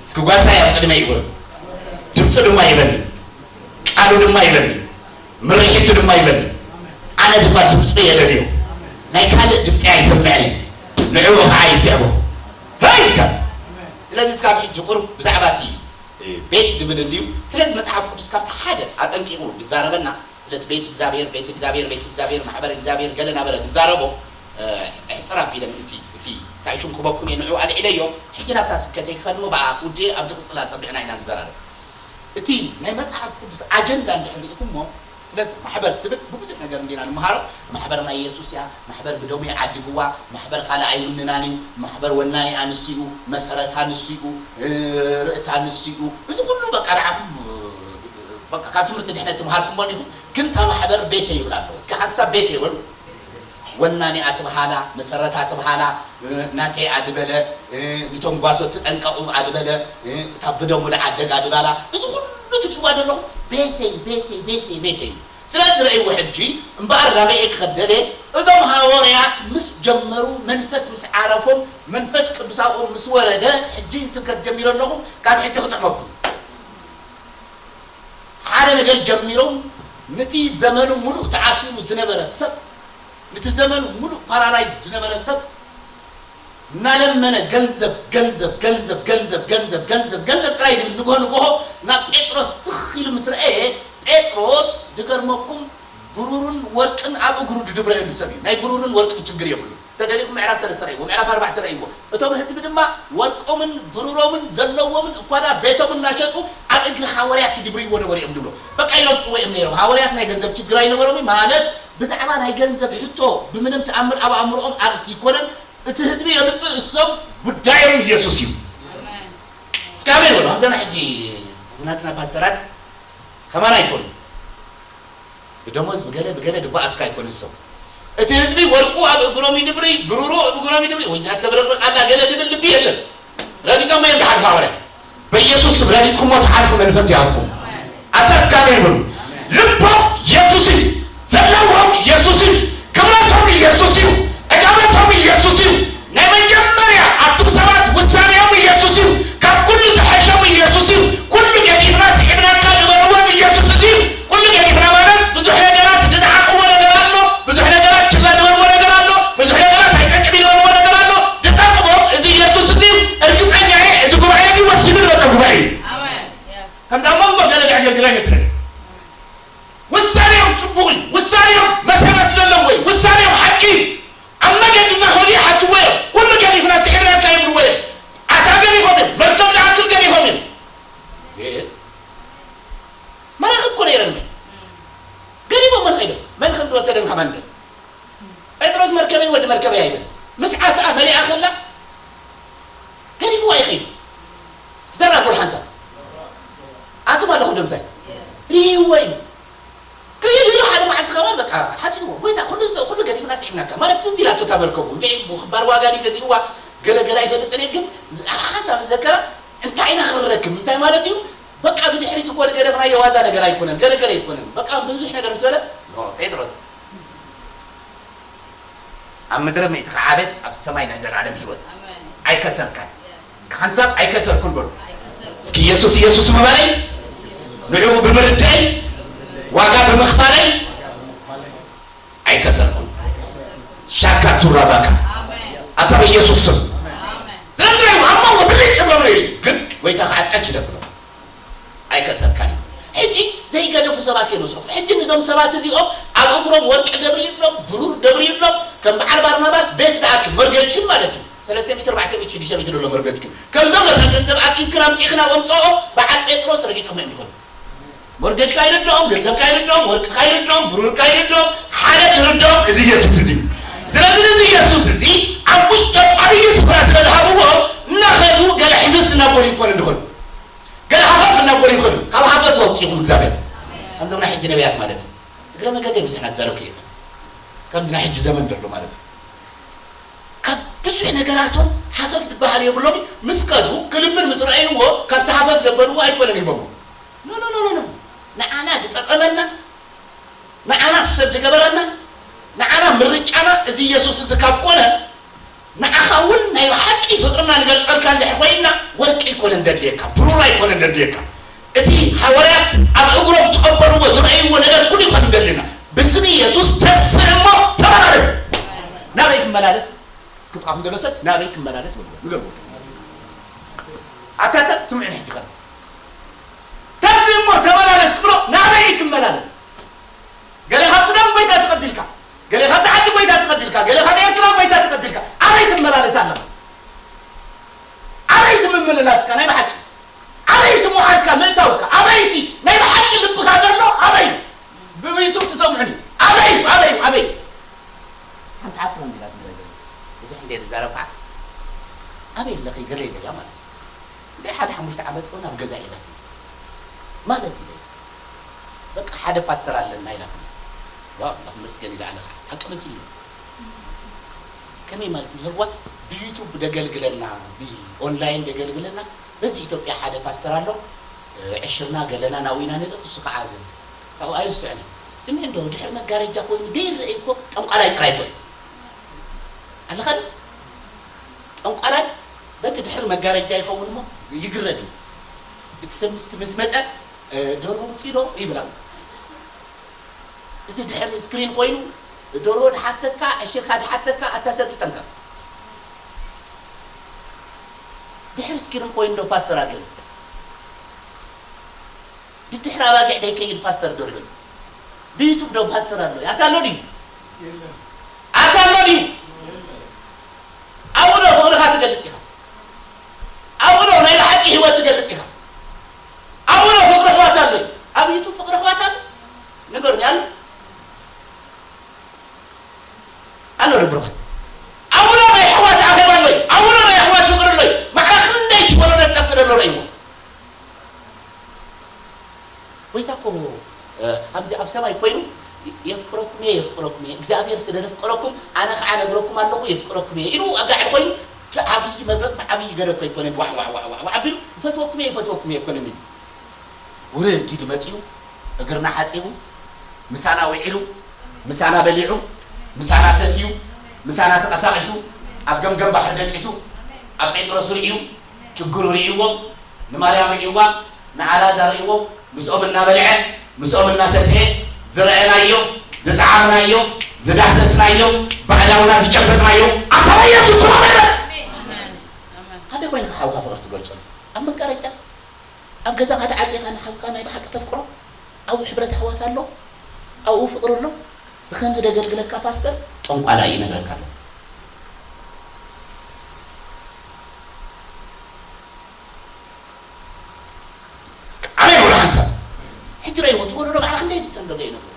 እስኪ ጓሳይ ኣብ ቅድመይ ይበሉ። ድምፁ ድማ ይበኒ፣ ቃሉ ድማ ይበኒ፣ ምርሒቱ ድማ ይበኒ። ኣነ ድማ ድምፁ የለልዮ። ናይ ካልእ ድምፂ ኣይሰምዕን እየ። ንዕኡ ከዓ ይስዕቦ። ፕሬዝ ጋድ። ስለዚ እስካብ ሕጂ ቁሩብ ብዛዕባ እቲ ቤት ዝብል እንድዩ። ስለዚ መፅሓፍ ቅዱስ ካብቲ ሓደ ኣጠንቂቑ ዝዛረበና ስለቲ ቤት እግዚኣብሔር፣ ቤት እግዚኣብሔር፣ ቤት እግዚኣብሔር፣ ማሕበር እግዚኣብሔር ገለ ናበለ ዝዛረቦ፣ እ፣ እሕፅር ኣቢለ ምእንቲ እቲ እንታይ ሽም ክበኩም እየ ንዑ ኣልዒለዮ። ሕጂ ናብታ ስብከተይ ክኸድሞ ብኣ ውዴ ኣብ ዝቕፅል ኣፀቢዕና ኢና ንዘራረብ። እቲ ናይ መፅሓፍ ቅዱስ ኣጀንዳ እንድሕር ርኢኹሞ፣ ስለቲ ማሕበር ትብል ብብዙሕ ነገር እንዲና ንምሃሮ። ማሕበር ናይ የሱስ እያ፣ ማሕበር ብደሙ ይዓድግዋ፣ ማሕበር ካልእ ኣይውንናን እዩ፣ ማሕበር ወናኒ ኣንሱ እዩ፣ መሰረት ኣንሱ እዩ፣ እ፣ ርእሲ ኣንሱ እዩ። እዚ ኩሉ በቃ ንዓኹም፣ እ፣ በቃ ካብ ትምህርቲ ድሕነት ትምሃርኩሞ እንዲኹም። ግን እታ ማሕበር ቤተይ ይብላ ኣለዉ። እስኪ ሓንሳብ ቤተይ ይበሉ። ወናኒኣ ትብሃላ፣ መሰረታ ትብሃላ፣ እ፣ ናተይ ኣድበለ፣ እ፣ ንቶም ጓሶት ትጠንቀቑ ኣድበለ፣ እ፣ እታ ብደሙ ደዓደግ ኣድባላ፣ እዚ ኩሉ ትርእይዋ ዘለኹም ቤተይ፣ ቤተይ፣ ቤተይ፣ ቤተይ እዩ። ስለዚ ረእይዎ ሕጂ እምበኣር ናበይ ክኸደደ፣ እዞም ሃዋርያት ምስ ጀመሩ፣ መንፈስ ምስ ዓረፎም፣ መንፈስ ቅዱስ ኣብኦም ምስ ወረደ፣ ሕጂ ስብከት ጀሚረ ኣለኹ፣ ካብ ሕጂ ክጥዕመኩም። ሓደ ነገር ጀሚሮም፣ ነቲ ዘመኑ ሙሉእ ተኣሲሩ ዝነበረ ሰብ፣ ነቲ ዘመኑ ሙሉእ ፓራላይዝ ዝነበረ ሰብ እናለመነ ገንዘብ፣ ገንዘብ፣ ገንዘብ፣ ገንዘብ፣ ገንዘብ፣ ገንዘብ፣ ገንዘብ ጥራይ ዝብል ንግሆ ንግሆ ናብ ጴጥሮስ ትኽ ኢሉ ምስ ረኣየ፣ ጴጥሮስ ድገርመኩም ብሩርን ወርቅን ኣብ እግሩ ድድብረየሉ ሰብ እዩ። ናይ ብሩርን ወርቅን ችግር የብሉን። ተደሊኹም ምዕራፍ ሰለስተ ረእይዎ፣ ምዕራፍ ኣርባዕተ ረእይዎ። እቶም ህዝቢ ድማ ወርቆምን ብሩሮምን ዘለዎምን እኳ ደኣ ቤቶም እናሸጡ ኣብ እግሪ ሃዋርያት ይድብርይዎ ነበሩ እዮም ድብሎ። በቃ ይረግጽዎ እዮም ነይሮም። ሃዋርያት ናይ ገንዘብ ችግር ኣይነበሮምን ማለት ብዛዕባ ናይ ገንዘብ ሕቶ ብምንም ተኣምር ኣብ ኣእምሮኦም ኣርእስቲ ይኮነን። እቲ ህዝቢ የምጽእ እሶም ጉዳዮም ኢየሱስ እዩ። እስኪ ኣሜን በሉ። ከምዘና ሕጂ ናትና ፓስተራት ከማን ኣይኮኑ። ብደሞዝ ብገለ ብገለ ድበኣስካ ኣይኮኑን ሰብ። እቲ ህዝቢ ወርቁ ኣብ እግሮም ይድብሪ፣ ብሩሩ ኣብ እግሮም ይድብሪ። ወይ እዛ ዝተብረቕረቕ ኣላ ገለ ዝብል ልቢ የለን። ረጊጾም እዮም ድሓልፉ ሃዋርያት። በኢየሱስ ስም ረጊጽኩሞ ትሓልፉ መንፈስ ይሃብኩም። ኣታ እስከ ኣሜን በሉ። ልቦም ኢየሱስ እዩ። ዘለዎም ኢየሱስ እዩ። ክብረቶም ኢየሱስ እዩ። ዕጋበቶም ኢየሱስ እዩ። ናይ መጀመርያ ኣብቶም ሰባት ውሳኔኦም ኢየሱስ እዩ። ካብ ኩሉ ዝሐሸም ኢየሱስ እዩ። ኩሉ ገዲፍና ስዒብናካ ዝበልዎ ኢየሱስ እዚ እዩ። ኩሉ ገዲፍና ማለት ብዙሕ ነገራት ንዓቕቦ ነገር ኣሎ፣ ብዙሕ ነገራት ችላ ዝበልዎ ነገር ኣሎ፣ ብዙሕ ነገራት ኣይጠቅም ዝበልዎ ነገር ኣሎ። ዝጠቕሞም እዚ ኢየሱስ እዚ እርግጸኛ እየ፣ እዚ ጉባኤ እዚ ወሲኑ ዝመጸ ጉባኤ እዩ። ኣሜን። የስ። ከምዚ ኣብ መንጎ ገለ ዘዕገርግር ኣይመስለንን። ውሳኔኦም ጽቡቕ እዩ። ውሳኔኦም መሰረት ዘለዎ እዩ። ውሳኔኦም ሓቂ እዩ። ኣብ መገዲ እናኸዱ ይሓትዎ እዮም። ኩሉ ገዲፍና ስዒብናካ ይብልዎ እዮም። ዓሳ ገዲፎም እዮም። መርከብ ዝኣክል ገዲፎም እዮም። ይሄ መራኽብ እኮ ነይረን። ገዲፎም መን ኸይዶም? መን ከም ዝወሰደን ከማን ገ-? ጴጥሮስ መርከበይ ወዲ መርከበይ ኣይበል። ምስ ዓሳኣ መሊኣ ከላ ገዲፍዋ ይኸይዱ። ዘራጉል ሓንሳብ። ኣቱም ኣለኹም ዶ ምሳይ? ርእይዎ እዩ። ከይዱ ኢሉ ሓደ መዓልቲ ከማን በቃ ሓቲትዎ። ጎይታ፣ ኩሉ ዘ-፣ ኩሉ ገዲፍና ስዒብናካ። ማለት ትዝ ኢላቶ እታ መርከቡ። እንድዒ ብኽባር ዋጋ ድዩ ገዚእዋ? ገለ ገለ ኣይፈልጥን እየ፣ ግን ሓንሳብ ምስ ዘከራ፣ እንታይ ኢና ክንረክብ? እንታይ ማለት እዩ? በቃ ብድሕሪት እኮ ዝገደፍናዮ ዋዛ ነገር ኣይኮነን፣ ገለ ገለ ኣይኮነን። በቃ ብዙሕ ነገር ምስ በለ፣ ኖ፣ ጴጥሮስ፣ ኣብ ምድሪ ምእቲ ከዓበት ኣብ ሰማይ ናይ ዘላለም ህይወት ኣሜን። ኣይከሰርካን። የስ። እስኪ ሓንሳብ ኣይከሰርኩን በሉ። ኣይከሰርኩን። እስኪ ኢየሱስ ኢየሱስ ምባለይ ንዕኡ ብምርድአይ ዋጋ ብምኽፋለይ ኣይከሰርኩን። ሻካ ቱራባካ ኣሜን። ኣታ በኢየሱስ ስም። ኣሜን። ስለዚ ኣብ መንጎ ብልጭ ብሎም ነይሩ ግን ጎይታ ከዓ ጠቅ ይደብሎ። ኣይከሰርካን እዩ። ሕጂ ዘይገደፉ ሰባት ከይመስለኩም። ሕጂ ነዞም ሰባት እዚኦም ኣብ እግሮም ወርቂ ደብርዩሎም፣ ብሩር ደብርዩሎም፣ ከም በዓል ባርናባስ ቤት ደኣክል መርገድክን ማለት እዩ። ሰለስተ ሚእቲ፣ ኣርባዕተ ሚእቲ፣ ሽዱሽተ ሚእቲ ደሎ መርገድክን። ከምዞም ነታ ገንዘብ ኣኪብክን ኣምጺእክን ኣብ ኣምጽኦ በዓል ጴጥሮስ ረጊጾም እዮም ዝኾኑ። መርገድካ ኣይርድኦም፣ ገንዘብካ ኣይርድኦም፣ ወርቅካ ኣይርድኦም፣ ብሩርካ ኣይርድኦም፣ ሓደ ዝርድኦም እዚ ኢየሱስ እዚ እዩ። ስለዚ ነዚ ኢየሱስ እዚ ኣብ ውሽጦም ዓብዪ ስፍራ ስለ ዝሃብዎ እናኸዱ ገለ ሕምስ እናበሉ ይኮኑ እንድኾኑ። ገለ ሃፈፍ እናበሉ ይኸዱ። ካብ ሃፈፍ ወፂኹም እግዚኣብሔር። ከምዞም ናይ ሕጂ ነቢያት ማለት እዩ። እግረ መገደይ ብዙሕ እናተዛረብኩ እየ። ከምዚ ናይ ሕጂ ዘመን ዘሎ ማለት እዩ። ካብ ብዙሕ ነገራቶም ሃፈፍ ዝበሃል የብሎም። ምስ ከዱ ክልምን ምስ ረኣይዎ ካብቲ ሃፈፍ ዘበልዎ ኣይኮነን ሂቦሞ። ኖ፣ ኖ፣ ኖ፣ ኖ፣ ኖ። ንዓና ዝጠቐመና፣ ንዓና ሰብ ዝገበረና፣ ንዓና ምርጫና እዚ ኢየሱስ እዚ ካብ ኮነ፣ ንዓኻ እውን ናይ ብሓቂ ፍቕርና ንገልጸልካ እንድሕር ኮይንና፣ ወርቂ ኣይኮነን ደድልየካ፣ ብሩር ኣይኮነን ደድልየካ። እቲ ሃዋርያት ኣብ እግሮም ዝቐበልዎ ዝረኣይዎ ነገር ኩሉ ይኾን ደድልየና። ብስም ኢየሱስ ተስእ እሞ ተመላለስ። ናበይ ክመላለስ? እስኪ ብኣኹም ዘሎ ሰብ ናበይ ክመላለስ በልዎ፣ ንገርዎ። ኣታ ሰብ ስምዑኒ ሕጂ ኸዚ። ተስእ እሞ ተመላለስ ክብሎ ናበይ ክመላለስ? ገለ ካብ ሱዳን ጎይታ ተቐቢልካ፣ ገለ ካብቲ ዓዲ ጎይታ ተቐቢልካ፣ ገለ ካብ ኤርትራ ጎይታ ተቐቢልካ፣ ኣበይ ትመላለስ ኣለኻ? ኣበይ እቲ ምምልላስካ ናይ ብሓቂ? ኣበይ እቲ ምዃንካ ምእታውካ? ኣበይ እቲ ናይ ብሓቂ ልብኻ ዘሎ? ኣበይ? ብዩቱብ ትሰምዑኒ? ኣበይ? ኣበይ? ኣበይ? ሓንቲ ሓፍቲ መንዲላ ትብለኒ፣ ብዙሕ እንደ ዝዛረብ ከዓ፣ ኣበይ ኣለኺ? ገለ ኢለያ ማለት እዩ። እንታይ ሓደ ሓሙሽተ ዓመት እኮ ናብ ገዛ ኢላትኒ። ማለት ኢለያ። በቃ ሓደ ፓስተር ኣለና ኢላትኒ። ዋው፣ ኣምላኽ ይመስገን ኢለ ኣነ ከዓ። ሓቂ መሲሉ። ከመይ ማለት ንህዋ ብዩቱብ ደገልግለና፣ ብኦንላይን ደገልግለና። በዚ ኢትዮጵያ ሓደ ፓስተር ኣሎ፣ ዕሽርና ገለና ናዊና ንልእኽ፣ እሱ ከዓ ግን ካብኡ ኣይርስዕን። ስምዒ እንዶ ድሕሪ መጋረጃ ኮይኑ ደይረአይ እኮ ጠንቋላይ ጥራይ እኮ እዩ። ኣለኻ ዶ? ጠንቋላይ በቲ ድሕሪ መጋረጃ ይኸውን እሞ ይግረድ እዩ። እቲ ሰብ ምስቲ ምስ መጸ፣ "እ፣ ደርሆ ምጺ ዶ?" ይብላ። እዚ ድሕሪ ስክሪን ኮይኑ ደርሆ ድሓተካ፣ ዕሽርካ ድሓተካ፣ ኣታ ሰብ ትጠንቀቕ። ድሕሪ ስክሪን ኮይኑ ዶ ፓስተር ኣሎ? ድድሕሪ ኣባጊዕ ደይከይድ ፓስተር ዶ ኣሎ? ብዩቱብ ዶ ፓስተር ኣሎ? ኣታ ኣሎ ድዩ? ኣታ ኣሎ ድዩ? ኣብኡ ዶ ፍቕርኻ ትገልጽ ኢኻ? ኣብኡ ዶ ናይ ብሓቂ ህይወት ትገልጽ ኢኻ? ኣብኡ ዶ ፍቕሪ ኣሕዋት ኣሎ? ኣብ ዩቱብ ፍቕሪ ኣሕዋት ኣሎ? ንገሩኒ ኣሎ? ኣሎ ዶ ብሩኻት? ኣብኡ ዶ ናይ ኣሕዋት ኣኼባ ኣሎ? ኣብኡ ዶ ናይ ኣሕዋት ፍቕሪ ኣሎ? ማዕረ ክንደይ ሽወሎ ደጠፍእ ዘሎ ረእይዎ። ጎይታ እኮ፣ እ፣ ኣብዚ ኣብ ሰማይ ኮይኑ፣ "የፍቅረኩም እየ፣ የፍቅረኩም እየ፣ እግዚኣብሔር ስለ ዘፍቀረኩም ኣነ ኸዓ ነግረኩም ኣለኹ፣ የፍቅረኩም እየ" ኢሉ ኣብ ላዕሊ ኮይኑ፣ እቲ ዓብዪ መብረቕ ብዓብዪ ገለ እኮ ኣይኮነን፣ ዋዕ፣ ዋዕ፣ ዋዕ፣ ዋዕ፣ ዋዕ ኣቢሉ፣ "ይፈትወኩም እየ፣ ይፈትወኩም እየ" ኣይኮነን ኢሉ። ውርድ ኢሉ መጺኡ፣ እግርና ሓጺቡ፣ ምሳና ውዒሉ፣ ምሳና በሊዑ፣ ምሳና ሰትዩ፣ ምሳና ተቐሳቒሱ፣ ኣብ ገምገም ባሕሪ ደቂሱ፣ ኣብ ጴጥሮስ ርእዩ፣ ችግሩ ርእይዎ፣ ንማርያም ርእይዋ፣ ንኣልዓዛር ርእይዎ፣ ምስኦም እናበልዐ፣ ምስኦም እናሰትየ፣ ዝረኣናዮ፣ ዝጠዓምናዮ፣ ዝዳህሰስናዮ፣ ባዕዳውና ዝጨበጥናዮ፣ ኣታ ኢየሱስ ስም ኣሜን። ኣሜን። ኣሜን። ኣበይ ኮይንካ ሓውካ ፍቕሪ ትገልጸሉ? ኣብ መጋረጃ? ኣብ ገዛኻ ተዓጺኻ ንሓውካ ናይ ብሓቂ ተፍቅሮ? ኣብኡ ሕብረት ኣሕዋት ኣሎ? ኣብኡ ፍቕሪ ኣሎ? ብኸምዚ ደገልግለካ ፓስተር ጠንቋላ እዩ ይነግረካ ኣሎ። እስከ ኣበይ ወደ ሓንሳብ? ሕጂ ረእይዎ፣ እቲ ወለዶ ባዕላ ክንደይ ድጠንደሎ ይነግረኩም።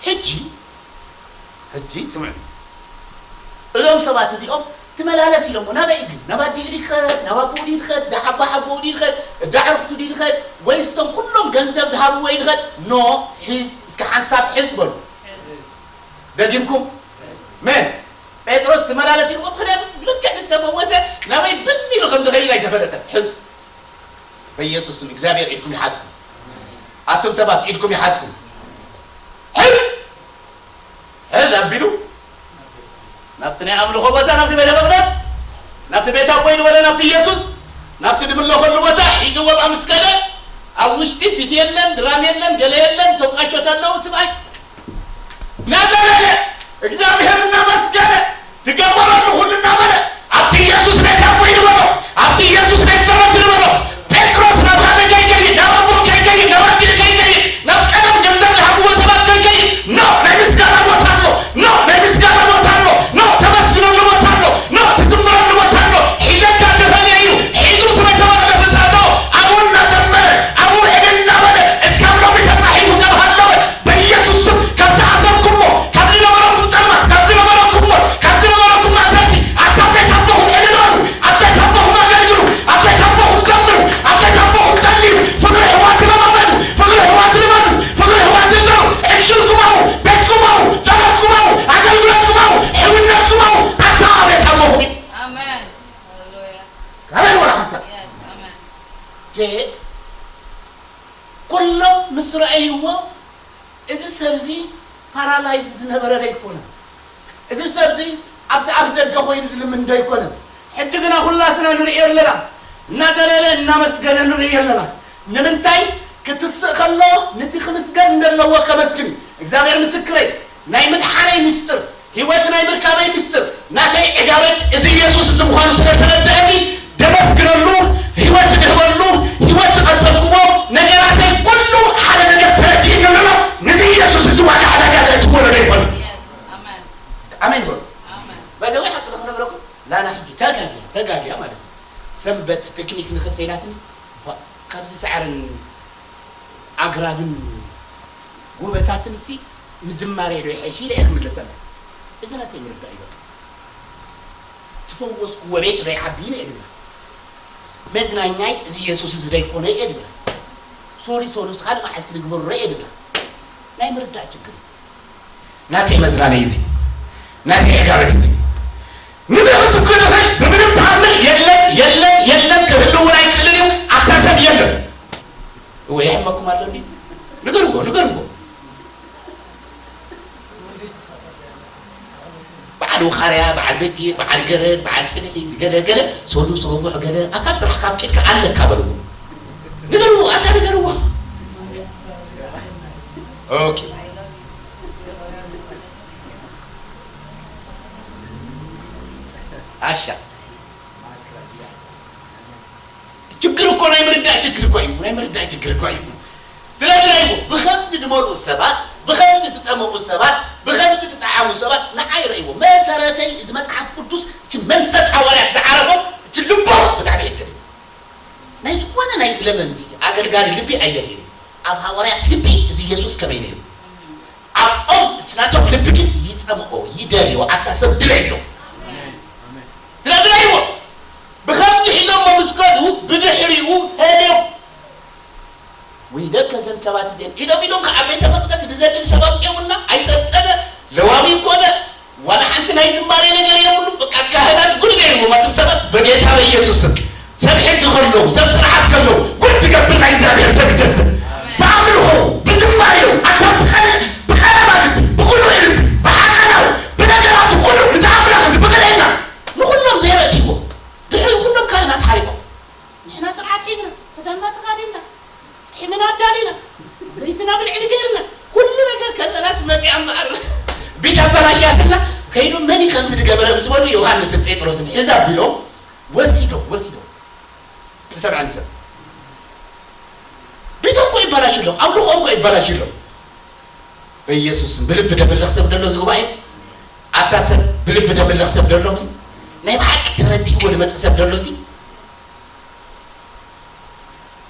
ሕጂ፣ ሕጂ ስምዑ። እዞም ሰባት እዚኦም ትመላለስ ኢሎሞ፣ ናበይ ግን? ናብ ኣዲኡ ድዩ ይኸድ? ናብ ኣቦኡ ድዩ ይኸድ? ዳ ሓባ ሓቦኡ ድዩ ይኸድ? እዳ ዕርክቱ ድዩ ይኸድ? ወይስ እቶም ኩሎም ገንዘብ ድሃብዎ ይኸድ? ኖ፣ ሒዝ፣ እስከ ሓንሳብ ሕዝ በሉ። ደጊምኩም? መን? ጴጥሮስ ትመላለስ ኢልዎ፣ ምኽንያቱ ልክዕ ዝተፈወሰ ናበይ ብን ኢሉ ከም ዝኸይድ ኣይተፈለጠን። ሕዝ። በኢየሱስ ስም እግዚኣብሔር ኢድኩም ይሓዝኩም። ኣቱም ሰባት ኢድኩም ይሓዝኩም። ሕዝ! ሕዝ ኣቢሉ ናብቲ ናይ ኣምልኾ ቦታ፣ ናብቲ ቤተ መቕደስ፣ ናብቲ ቤት ኣቦይ ዝበለ፣ ናብቲ ኢየሱስ፣ ናብቲ ድምለኸሉ ቦታ ሒዝዎም ኣምስከደ። ኣብ ውሽጢ ፊት የለን፣ ድራም የለን፣ ገለ የለን፣ ተውቃሾት ኣለዉ። ስብኣይ እናዘለለ እግዚኣብሔር እናመስገነ ትገበረሉ ኩሉ እናበለ ኣብቲ ኢየሱስ ቤት ኣቦይ ንበሎ፣ ኣብቲ ኢየሱስ ቤት ጸሎት ንበሎ። ጴጥሮስ ናብ ሓደ ከይከይድ፣ ናብ ኣቦ ከይከይድ፣ ናብ ኣዲኡ ከይከይድ፣ ናብ ቀደም ገንዘብ ዝሃብዎ ሰባት ከይከይድ፣ ኖ፣ ናይ ምስጋና ቦታ ኣሎ። ኖ፣ ናይ ምስጋና ቦታ ኣሎ። ኖ፣ ተመስግነሉ ቦታ ኣሎ። ኖ፣ ትዝምረሉ ቦታ ኣሎ። ሒዘካ ተፈለየ ኢሉ፣ ሒዙ እቲ ቤተ መቕደስ ምስ ኣተወ፣ ኣብኡ እናዘመረ፣ ኣብኡ እልል እናበለ፣ እስካብ ሎሚ ተጻሒፉ ካብ ሃለወ፣ በኢየሱስ ስም፣ ካብ ተኣሰርኩሞ፣ ካብ ዝነበረኩም ጸልማት፣ ካብ ዝነበረኩም ሞት፣ ካብ ዝነበረኩም ማእሰርቲ፣ ኣታ ኣብ ቤት ኣቦኹም እልል በሉ፣ ኣብ ቤት ኣቦኹም ኣገልግሉ፣ ኣብ ቤት ኣቦኹም ዘምሩ፣ ኣብ ቤት ኣቦኹም ጸልዩ፣ ፍቕሪ ኣሕዋት ልማመዱ፣ ፍቕሪ ኣሕዋት ልመዱ፣ ፍቕሪ ኣሕዋት እዘሩ፣ ዕሽልኩም ኣው፣ ቤትኩም ኣው፣ ጸሎትኩም ኣው፣ ኣገልግሎትኩም ኣው፣ ሕውነትኩም ኣው፣ ኣታ ቤት ኣቦኹም እዩ። ኣሜን። ሃሌሉያ። ኣሜን ወላ ሓንሳብ። የስ፣ ኣሜን። ደ-፣ ኩሎም ምስ ረኣይዎ፣ እዚ ሰብዚ ፓራላይዝድ ነበረ ዶ ኣይኮነን? እዚ ሰብዚ ኣብቲ ኣፍ ደገ ኮይኑ ዝልምን ዶ ኣይኮነን? ሕጂ ግና ኩላትና ንርእዮ ኣለና። እናዘለለ እናመስገነ ንርእዮ ኣለና። ንምንታይ? ክትስእ ከሎ ንቲ ክምስገን እንደለዎ ከመስግን እዩ። እግዚኣብሔር ምስክረይ፣ ናይ ምድሓነይ ምስጢር፣ ህይወት ናይ ምርካበይ ምስጢር፣ ናተይ ዕጋበት እዚ ኢየሱስ እዚ ምዃኑ ስለ ተረድአኒ፣ ደመስግነሉ፣ ህይወት ድህበሉ፣ ህይወት ዝቐበልክዎ፣ ነገራተይ ኩሉ ሓደ ነገር ተረዲእኒ ኣሎ። ነዚ ኢየሱስ እዚ ዋጋ ዕዳጋ ዘእትዎ ዶ ይኾን? የስ፣ ኣሜን። እስኪ ኣሜን በሉ። ኣሜን። ባይ ዘ ወይ ሓቂ ዶ ክነግረኩም? ላና ሕጂ ተጋግያ፣ ተጋግያ ማለት እዩ። ሰንበት ፒክኒክ ንኽድ ከይዳትኒ፣ ባ-፣ ካብዚ ሳዕርን ኣግራብን ጎበታትን ሲ ምዝማሬ ዶ ይሐይሽ ኢለ እየ ክምልሰላ። እዚ ናተይ ምርዳእ እዩ በቃ። ትፈወስኩዎ ቤት ዶ ይዓቢ ኢለ እየ ድብላ። መዝናኛይ እዚ ኢየሱስ እዚ ዶ ኣይኮነ እየ ድብላ። ሶሪ ሶሪ፣ እስኻ ንመዓልቲ ንግበሮ እየ ድብላ። ናይ ምርዳእ ችግር እዩ። ናተይ መዝናነይ እዚ፣ ናተይ ዕጋበት እዚ። ንዘኽትኩ ንኽእል ብምንም ተኣምር የለን፣ የለን፣ የለን፣ ክህልውን ኣይክእልን እዩ። ኣብታ ሰብ የለን። እወ፣ የሕመኩም ኣሎ እንዲ? ንገርዎ፣ ንገርዎ። በዓል ውኻርያ፣ በዓል በጊዕ፣ በዓል ገረድ፣ በዓል ጽንሒ፣ ገለ፣ ገለ፣ ሰሉስ፣ ረቡዕ፣ ገለ፣ ኣካል ስራሕ ካፍቂድካ ኣለካ በልዎ። ንገርዎ፣ ኣታ ንገርዎ። ኦኬ። ኣሻ። ችግር እኮ ናይ ምርዳእ ችግር እኮ እዩ። ናይ ምርዳእ ችግር እኮ እዩ። ስለዚ ረእይዎ፣ ብኸምዚ ዝመልኡ ሰባት፣ ብኸምዚ ዝጠመቑ ሰባት፣ ብኸምዚ ዝጠዓሙ ሰባት ንዓይ ረእይዎ። መሰረተይ እዚ መጽሓፍ ቅዱስ፣ እቲ መንፈስ ሃዋርያት ዝዓረፎም፣ እቲ ልቦም ብጣዕሚ የደልዩ። ናይ ዝኾነ ናይ ዝለመንቲ ኣገልጋሊ ልቢ ኣይደልይን። ኣብ ሃዋርያት ልቢ እዚ የሱስ ከመይ ነይሩ? ኣብኦም እቲ ናቶም ልቢ ግን ይጸምኦ፣ ይደልዮ፣ ኣታ ሰብ ድለዮ። ስለዚ ረእይዎ፣ ብኸምዚ ሒዞሞ ምስ ከዱ ብድሕሪኡ ፈልዮም። ወይደከ እዘን ሰባት እዚአን ኢሎም ኢሎም ከዓ ቤተ መቅደስ ዝዘልል ሰብ ኣምፅኦምልና፣ ኣይሰልጠነ፣ ለዋዊ ኮነ፣ ዋላ ሓንቲ ናይ ዝማሬ ነገር የብሉ። በቃ ካህናት ጉድ ገይርዎም ኣቱም ሰባት በጌታ በኢየሱስ ስም። ሰብ ሕጊ ከለዉ፣ ሰብ ስርዓት ከለዉ፣ ጉድ ትገብር ናይ እግዚኣብሔር ሰብ ይገዝእ። ብኣምልኾ፣ ብዝማሬው፣ ኣታ ብቐል-፣ ብቐረባ ልቢ፣ ብቕኑዕ ልቢ፣ ብሓቀናው፣ ብነገራቱ ኩሉ እዚ ኣምላኽ እዚ ብቕንዕና ንኹሎም ዘየረእትዎ። ድሕሪኡ ኩሎም ካህናት ሓሪቖም። ንሕና ስርዓት ሒዝና፣ ክዳንና ተኻዲንና፣ ሒምና ኣዳሊና፣ ዘይትና ብልዕሊ ገይርና፣ ኩሉ ነገር ከለናስ መፂኣ እምበኣር። ቤት ኣበላሽያትና፣ ከይዱ መን እዩ ከምዚ ዝገበረ ምስ በሉ ዮሃንስን ጴጥሮስን ሒዛ ቢሎም ወሲዶም፣ ወሲዶም። እስኪ ሰምዐኒ ሰብ። ቤቶም እኮ ይበላሽ ኣሎ፣ ኣምልኾም እኮ ይበላሽ ኣሎ። በኢየሱስ ስም ብልቢ ደምልኽ ሰብ ደሎ እዚ ጉባኤ? ኣታ ሰብ ብልቢ ደምልኽ ሰብ ደሎ? ናይ ብሓቂ ተረዲእዎ ዝመጽእ ሰብ ደሎ እዚ?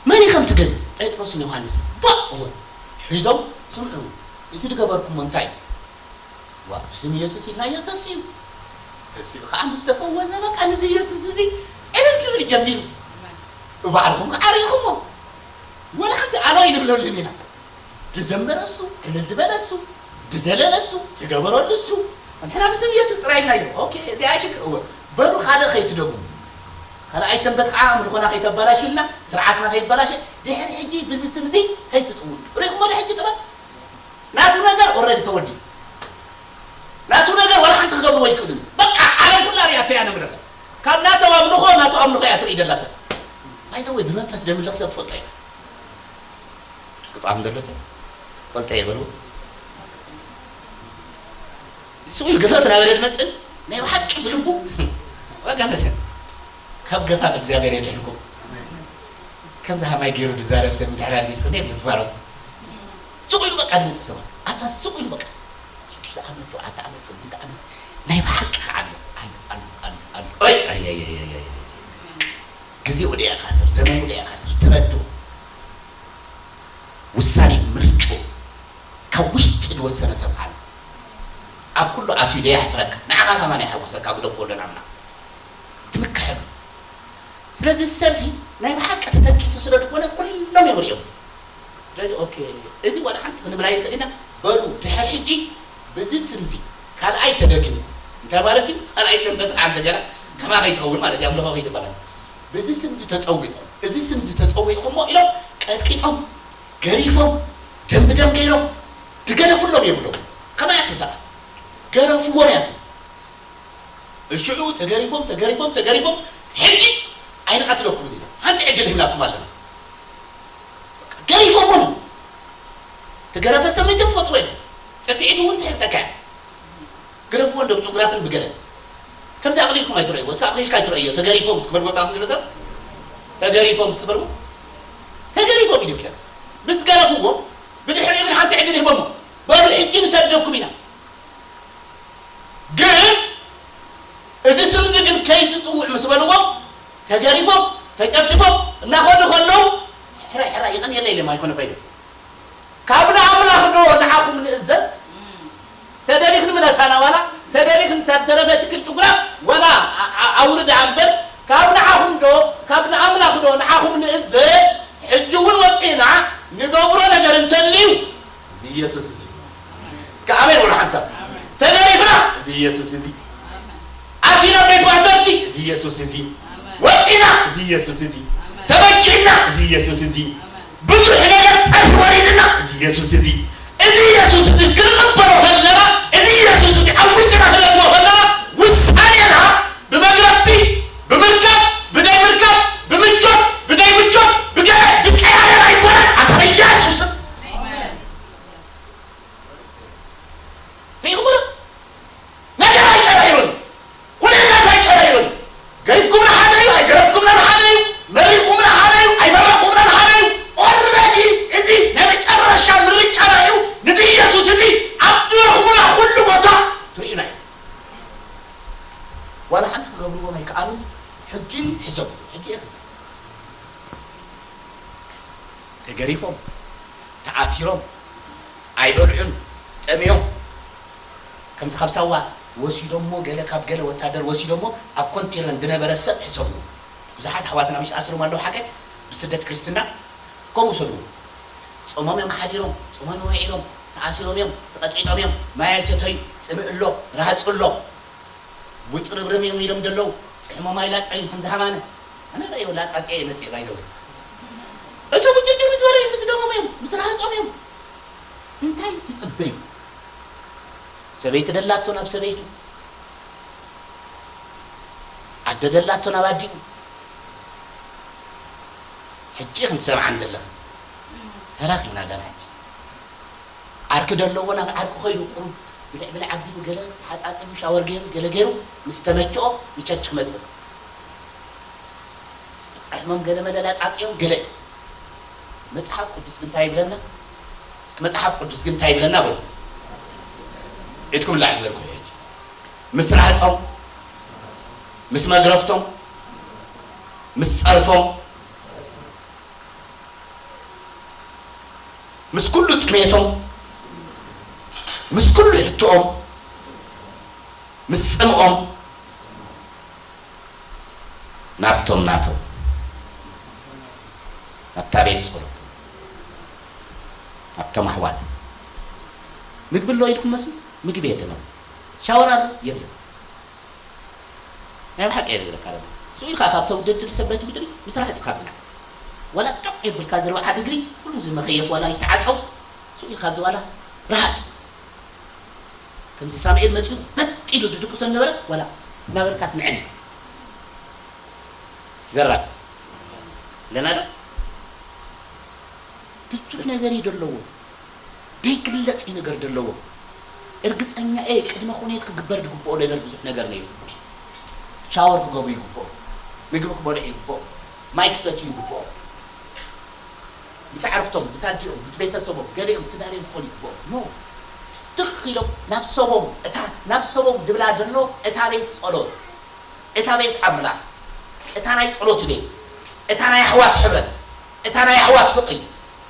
መን እዩ ከምቲ ግን? ጴጥሮስን ዮሃንስን። ባእ! እወ። ሒዞም፣ ስምዑ፣ እዚ ዝገበርኩሞ እንታይ እዩ? ዋ፣ ብስም ኢየሱስ ኢልናዮ ተሲኡ። ተሲኡ ከዓ ምስ ተፈወሰ፣ በቃ ንዚ ኢየሱስ እዚ ዕልል ክብል ጀሚሩ። ብባዕልኹም ከዓ ርኢኹሞ። ወላ ሓንቲ ኣሎ ኣይንብለሉን ኢና። ድዘመረ እሱ፣ ዕልል ድበለ እሱ፣ ድዘለለ እሱ፣ ትገበረሉ እሱ። ንሕና ብስም ኢየሱስ ጥራይ ኢልናዮ። ኦኬ፣ እዚኣ ሽግር እወ። በሉ ካልእ ከይትደግሙ። ካልኣይ ሰንበት ከዓ ኣምልኾና ከይተበላሽልና፣ ስርዓትና ከይበላሸ፣ ድሕሪ ሕጂ ብዚ ስም እዚ ከይትጽውዑ። ርኢኹሞ ዶ ሕጂ ጥበብ? ናቱ ነገር ኦልሬዲ ተወዲኡ። ናቱ ነገር ዋላ ሓንቲ ክገብርዎ ኣይክእሉን። በቃ ዓለም ኩላ ሪኣቶ እያ ነምልኸ። ካብ ናቶም ኣምልኾ ናቱ ኣምልኾ እያ ትርኢ ደላ ሰብ። ባይ ዘ ወይ ብመንፈስ ደምልኽ ሰብ ትፈልጦ እያ። እስኪ ጣዕም ደሎ ሰብ ፈልጠ እየ በልዎ። ስቕ ኢሉ ገፈፍ እናበለ ዝመጽእ ናይ ብሓቂ ብልቡ ዋጋ መሰል። ካብ ገፋፍ እግዚኣብሔር የድሕንኩም። ከምዚ ሃማይ ገይሩ ዝዛረብ ሰብ እንድሕር ኣሊስክን የብሉ ትባረኹ። ስቕ ኢሉ በቃ ዝመጽእ ሰባት። ኣታ ስቕ ኢሉ በቃ ሽዱሽተ ዓመት፣ ሸውዓተ ዓመት፣ ሸሞንተ ዓመት ናይ ብሓቂ ከዓ ኣሎ፣ ኣሎ፣ ኣሎ፣ ኣሎ፣ ኣሎ። ኦይ፣ ኣይ፣ ኣይ፣ ኣይ፣ ኣይ፣ ኣይ፣ ኣይ። ግዜ ወዲያ ኢኻ ስር፣ ዘመን ወዲያ ኢኻ ስር፣ ተረድኦ። ውሳኔ፣ ምርጫ ካብ ውሽጢ ዝወሰነ ሰብ ኣሎ። ኣብ ኩሉ ኣትዩ ደየሕፍረካ፣ ንዓኻ ከማን የሐጉሰካ፣ ግደፎ ኣሎ ናብና። ትምክሐሉ። ስለዚ እዚ ሰልፊ ናይ ብሓቂ ተተኪፉ ስለ ዝኾነ ኩሎም እዮም ሪኦም። ስለዚ ኦኬ፣ እዚ ዋላ ሓንቲ ክንብል ኣይንኽእል ኢና። በሉ፣ ድሕር ሕጂ ብዚ ስምዚ ካልኣይ ተደጊሙ፣ እንታይ ማለት እዩ? ካልኣይ ሰንበት ከዓ እንደገና ከማ ከይትኸውን ማለት እዩ፣ ኣምልኾ ከይትበላል። ብዚ ስምዚ ተጸዊዖም፣ እዚ ስምዚ ተጸዊዕኹሞ ኢሎም ቀጥቂጦም፣ ገሪፎም፣ ደም ብደም ገይሮም፣ ድገደፉሎም የብሎም። ከማይ ኣትምታኣ ገረፍዎም እያ ትብል። እሽዑ ተገሪፎም፣ ተገሪፎም፣ ተገሪፎም፣ ሕጂ ኣይንቐትለኩምን ኢሎም። ሓንቲ ዕድል ሂብናኩም ኣለና። ገሪፎም እውን። ተገረፈ ሰብ መቸም ትፈጥሮ እዮም። ጽፍዒት እውን ትሕብጠካ እያ። ግረፍዎ እንዶ ብጭጉራፍን ብገለን። ከምዚ ኣቕሊልኩም ኣይትረእይዎ። እስኪ ኣቕሊልካ ኣይትረእዮ። ተገሪፎም እስኪ በልዎ፣ ጣፍ ንግለጸ። ተገሪፎም እስኪ በልዎ። ተገሪፎም እዩ ይብለን። ምስ ገረፍዎ፣ ብድሕሪኡ ግን ሓንቲ ዕድል ይህቦሞ። በሉ ሕጂ ንሰደኩም ኢና። ግን እዚ ስም እዚ ግን ከይትጽውዕ ምስ በልዎ፣ ተገሪፎም፣ ተጨፍጭፎም እናኸዱ ከለዉ፣ ሕራይ፣ ሕራይ፣ ይቐንየለይ ኢለ ማይኮነ ፈይደ። ካብ ንኣምላኽ ዶ ንዓኹም ንእዘዝ? ተደሊኽን ምለሳና ዋላ፣ ተደሊኽን ተረፈ ትክል ጭጉራ ዋላ ኣ-፣ ኣ-፣ ኣውርድ ኣንበር፣ ካብ ንዓኹም ዶ፣ ካብ ንኣምላኽ ዶ ንዓኹም ንእዘዝ? ሕጂ እውን ወፂእና ንገብሮ ነገር እንተልዩ፣ እዚ ኢየሱስ እዚ። እስኪ ከኣመን ወላ ሓንሳብ። ተገሪፍና፣ እዚ ኢየሱስ እዚ። ኣቲና ቤት ማእሰርቲ፣ እዚ ኢየሱስ እዚ። ወጺና፣ እዚ ኢየሱስ እዚ። ተበጅእና፣ እዚ ኢየሱስ እዚ። ብዙሕ ነገር ጸርፊ ወሪድና፣ እዚ ኢየሱስ እዚ። እዚ ኢየሱስ እዚ ክንቕበሎ ከለና፣ እዚ ኢየሱስ እዚ ኣዊጅና ክነትዎ ከለና፣ ውሳኔና ብመግረፍቲ፣ ብምርካብ፣ ብደይ ምርካብ፣ ብምቾት፣ ብደይ ምቾት፣ ብገለ ዝቀያየር ኣይኮነን። ኣታ ኢየሱስን ርኢኹምዶ? ነገር ኣይቀያይሩን። ኩነታት ኣይቀያይሩን። ገሪፍኩምና ሓደ እዩ፣ ኣይገረፍኩምናን ሓደ እዩ። መሪቕኩምና ሓደ እዩ፣ ኣይመረቕኩምናን ሓደ እዩ። ኦልረዲ እዚ ናይ መጨረሻ ምርጫና እዩ። ነዚ ኢየሱስ እዚ ኣብ ድረኹምና ኩሉ ቦታ ትርእዩና እዩ። ዋላ ሓንቲ ክገብርዎም ኣይከኣሉን። ሕጂ ሕሰቡ። ሕጂ እየ ክዛረብ። ተገሪፎም፣ ተኣሲሮም፣ ኣይበልዑን፣ ጠምዮም። ከምዚ ካብ ሳዋ ወሲዶሞ፣ ገለ ካብ ገለ ወታደር ወሲዶሞ፣ ኣብ ኮንቴነር ዝነበረ ሰብ ሕሰቡ። ብዙሓት ኣሕዋትና ምሽ ተኣሲሮም ኣለዉ፣ ሓቀ ብስደት ክርስትና ከምኡ ውሰድዎ። ጾሞም እዮም ሓዲሮም፣ ጾሞም እዮም ውዒሎም፣ ተኣሲሮም እዮም፣ ተቐጥቂጦም እዮም፣ ማይ ኣይሰተዩ፣ ጽምእ ኣሎ፣ ራሃጽ ኣሎ። ውጭርብርም እዮም ኢሎም ደለዉ፣ ጽሕሞም ኣይላጸዩን ከም ዝሃማነ። ኣነ ርእዮ ላጻጽየ እየ መጽየ ባይዘው። እሱ ውጭርጭር ምስ በለ ምስ ደሞም እዮም፣ ምስ ረሃጾም እዮም። እንታይ ትጽበዩ? ሰበይቲ ደላቶ ናብ ሰበይቱ፣ ኣደ ደላቶ ናብ ኣዲኡ። ሕጂ ክንሰምዓን ደለኽን ተራኺብና ኣለና። ሕጂ ዓርኪ ደለዎ ናብ ዓርኪ ኸይዱ ቁሩብ ብልዕ ብልዕ ኣቢሉ ገለ ሓጻጺቡ ሻወር ገይሩ ገለ ገይሩ ምስ ተመችኦ ንቸርች ክመጽእ። ኣሕሞም ገለ መለ ላጻጽዮም ገለ። መጽሓፍ ቅዱስ ግን እንታይ ይብለና? እስኪ መጽሓፍ ቅዱስ ግን እንታይ ይብለና በሉ። ኢድኩም ላዕሊ ዘርግሑ ሕጂ። ምስ ረሃጾም፣ ምስ መግረፍቶም፣ ምስ ጸርፎም፣ ምስ ኩሉ ጥሜቶም፣ ምስ ኩሉ ሕቶኦም፣ ምስ ጽምኦም ናብቶም ናቶም፣ ናብታ ቤት ጸሎት፣ ናብቶም ኣሕዋት ምግቢ ኣሎ ኢልኩም መስሉ? ምግቢ የለን። ሻወር ኣሎ? የለን። ናይ ብሓቂ እየ ዝብለካ ደሞ። ስኡ ኢልካ ካብ ተውድድር ሰበት ምድሪ ምስ ራህጽካ ብላዕ። ወላ ጦቕ የብልካ እዚ ኣርብዓ ድግሪ፣ ኩሉ እዚ መኸየፍ ዋላ ይተዓጸው። ስኡ ኢልካ ኣብዚ ዋላ ረሃጽ። ከምዚ ሳሙኤል መጺኡ በጥ ኢሉ ድድቅሶ ነበረ፣ ዋላ እናበልካ ስምዐኒ። እስኪ ዘራብ ኣለና ዶ? ብዙሕ ነገር እዩ ደለዎ። ደይግለጽ እዩ ነገር ደለዎ። እርግጸኛ እየ ቅድመ ኩነት ክግበር ዝግብኦ ነገር ብዙሕ ነገር ነይሩ። ሻወር ክገብሩ ይግብኦ፣ ምግቢ ክበልዑ ይግብኦ፣ ማይ ክሰትዩ ይግብኦ። ምስ ኣዕርኽቶም፣ ምስ ኣዲኦም፣ ምስ ቤተሰቦም፣ ገሊኦም ትዳር እዮም ክኾኑ ይግብኦም። ኖ። ትኽ ኢሎም ናብ ሰቦም፣ እታ ናብ ሰቦም ድብላ ደሎ እታ ቤት ጸሎት፣ እታ ቤት ኣምላኽ፣ እታ ናይ ጸሎት ቤት፣ እታ ናይ ኣሕዋት ሕብረት፣ እታ ናይ ኣሕዋት ፍቕሪ፣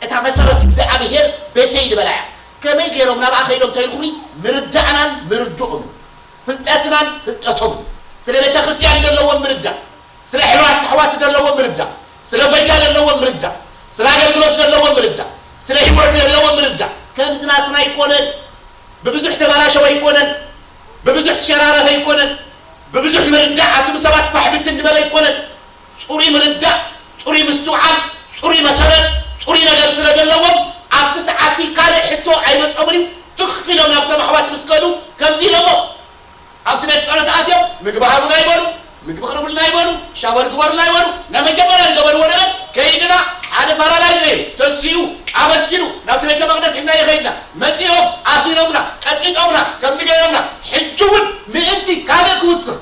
እታ መሰረት እግዚኣብሔር ቤተይ ዝበላ እያ። ከመይ ገይሮም ናብኣ ከይዶም ተይልኩምኒ? ምርዳእናን ምርድኦምን፣ ፍልጠትናን ፍልጠቶምን፣ ስለ ቤተ ክርስቲያን ዘለዎም ምርዳእ፣ ስለ ሕብራት ኣሕዋት ዘለዎም ምርዳእ፣ ስለ ጎይታ ዘለዎም ምርዳእ፣ ስለ ኣገልግሎት ዘለዎም ምርዳእ፣ ስለ ህይወት ዘለዎም ምርዳእ፣ ከምዚ ናትና ኣይኮነን። ብብዙሕ ተባላሸወ ኣይኮነን፣ ብብዙሕ ተሸራረፈ ኣይኮነን፣ ብብዙሕ ምርዳእ ኣቱም ሰባት ፋሕ ብትን ዝበለ ኣይኮነን። ጽሩይ ምርዳእ፣ ጽሩይ ምስትውዓል፣ ጽሩይ መሰረት፣ ጽሩይ ነገር ስለ ዘለዎም ኣብቲ ሰዓቲ ካልእ ሕቶ ኣይመጾምን እዩ። ትኽ ኢሎም ናብቶም ኣሕዋት ምስ ከዱ ከምዚ ኢሎሞ ኣብቲ ቤት ጸሎት ኣትዮም ምግቢ ሃቡና ይበሉ፣ ምግቢ ቅርቡልና ይበሉ፣ ሻወር ግበሩልና ይበሉ። ናይ መጀመርያ ዝገበርዎ ነገር ከይድና ሓደ ፓራላይዝ ነይሩ ተሲኡ ኣመስጊኑ ናብቲ ቤተ መቅደስ ሒዝናዮ ከይድና መጺኦም ኣሲሮምና፣ ቀጥቂጦምና፣ ከምዚ ገይሮምና። ሕጂ እውን ምእንቲ ካልእ ክውስኽ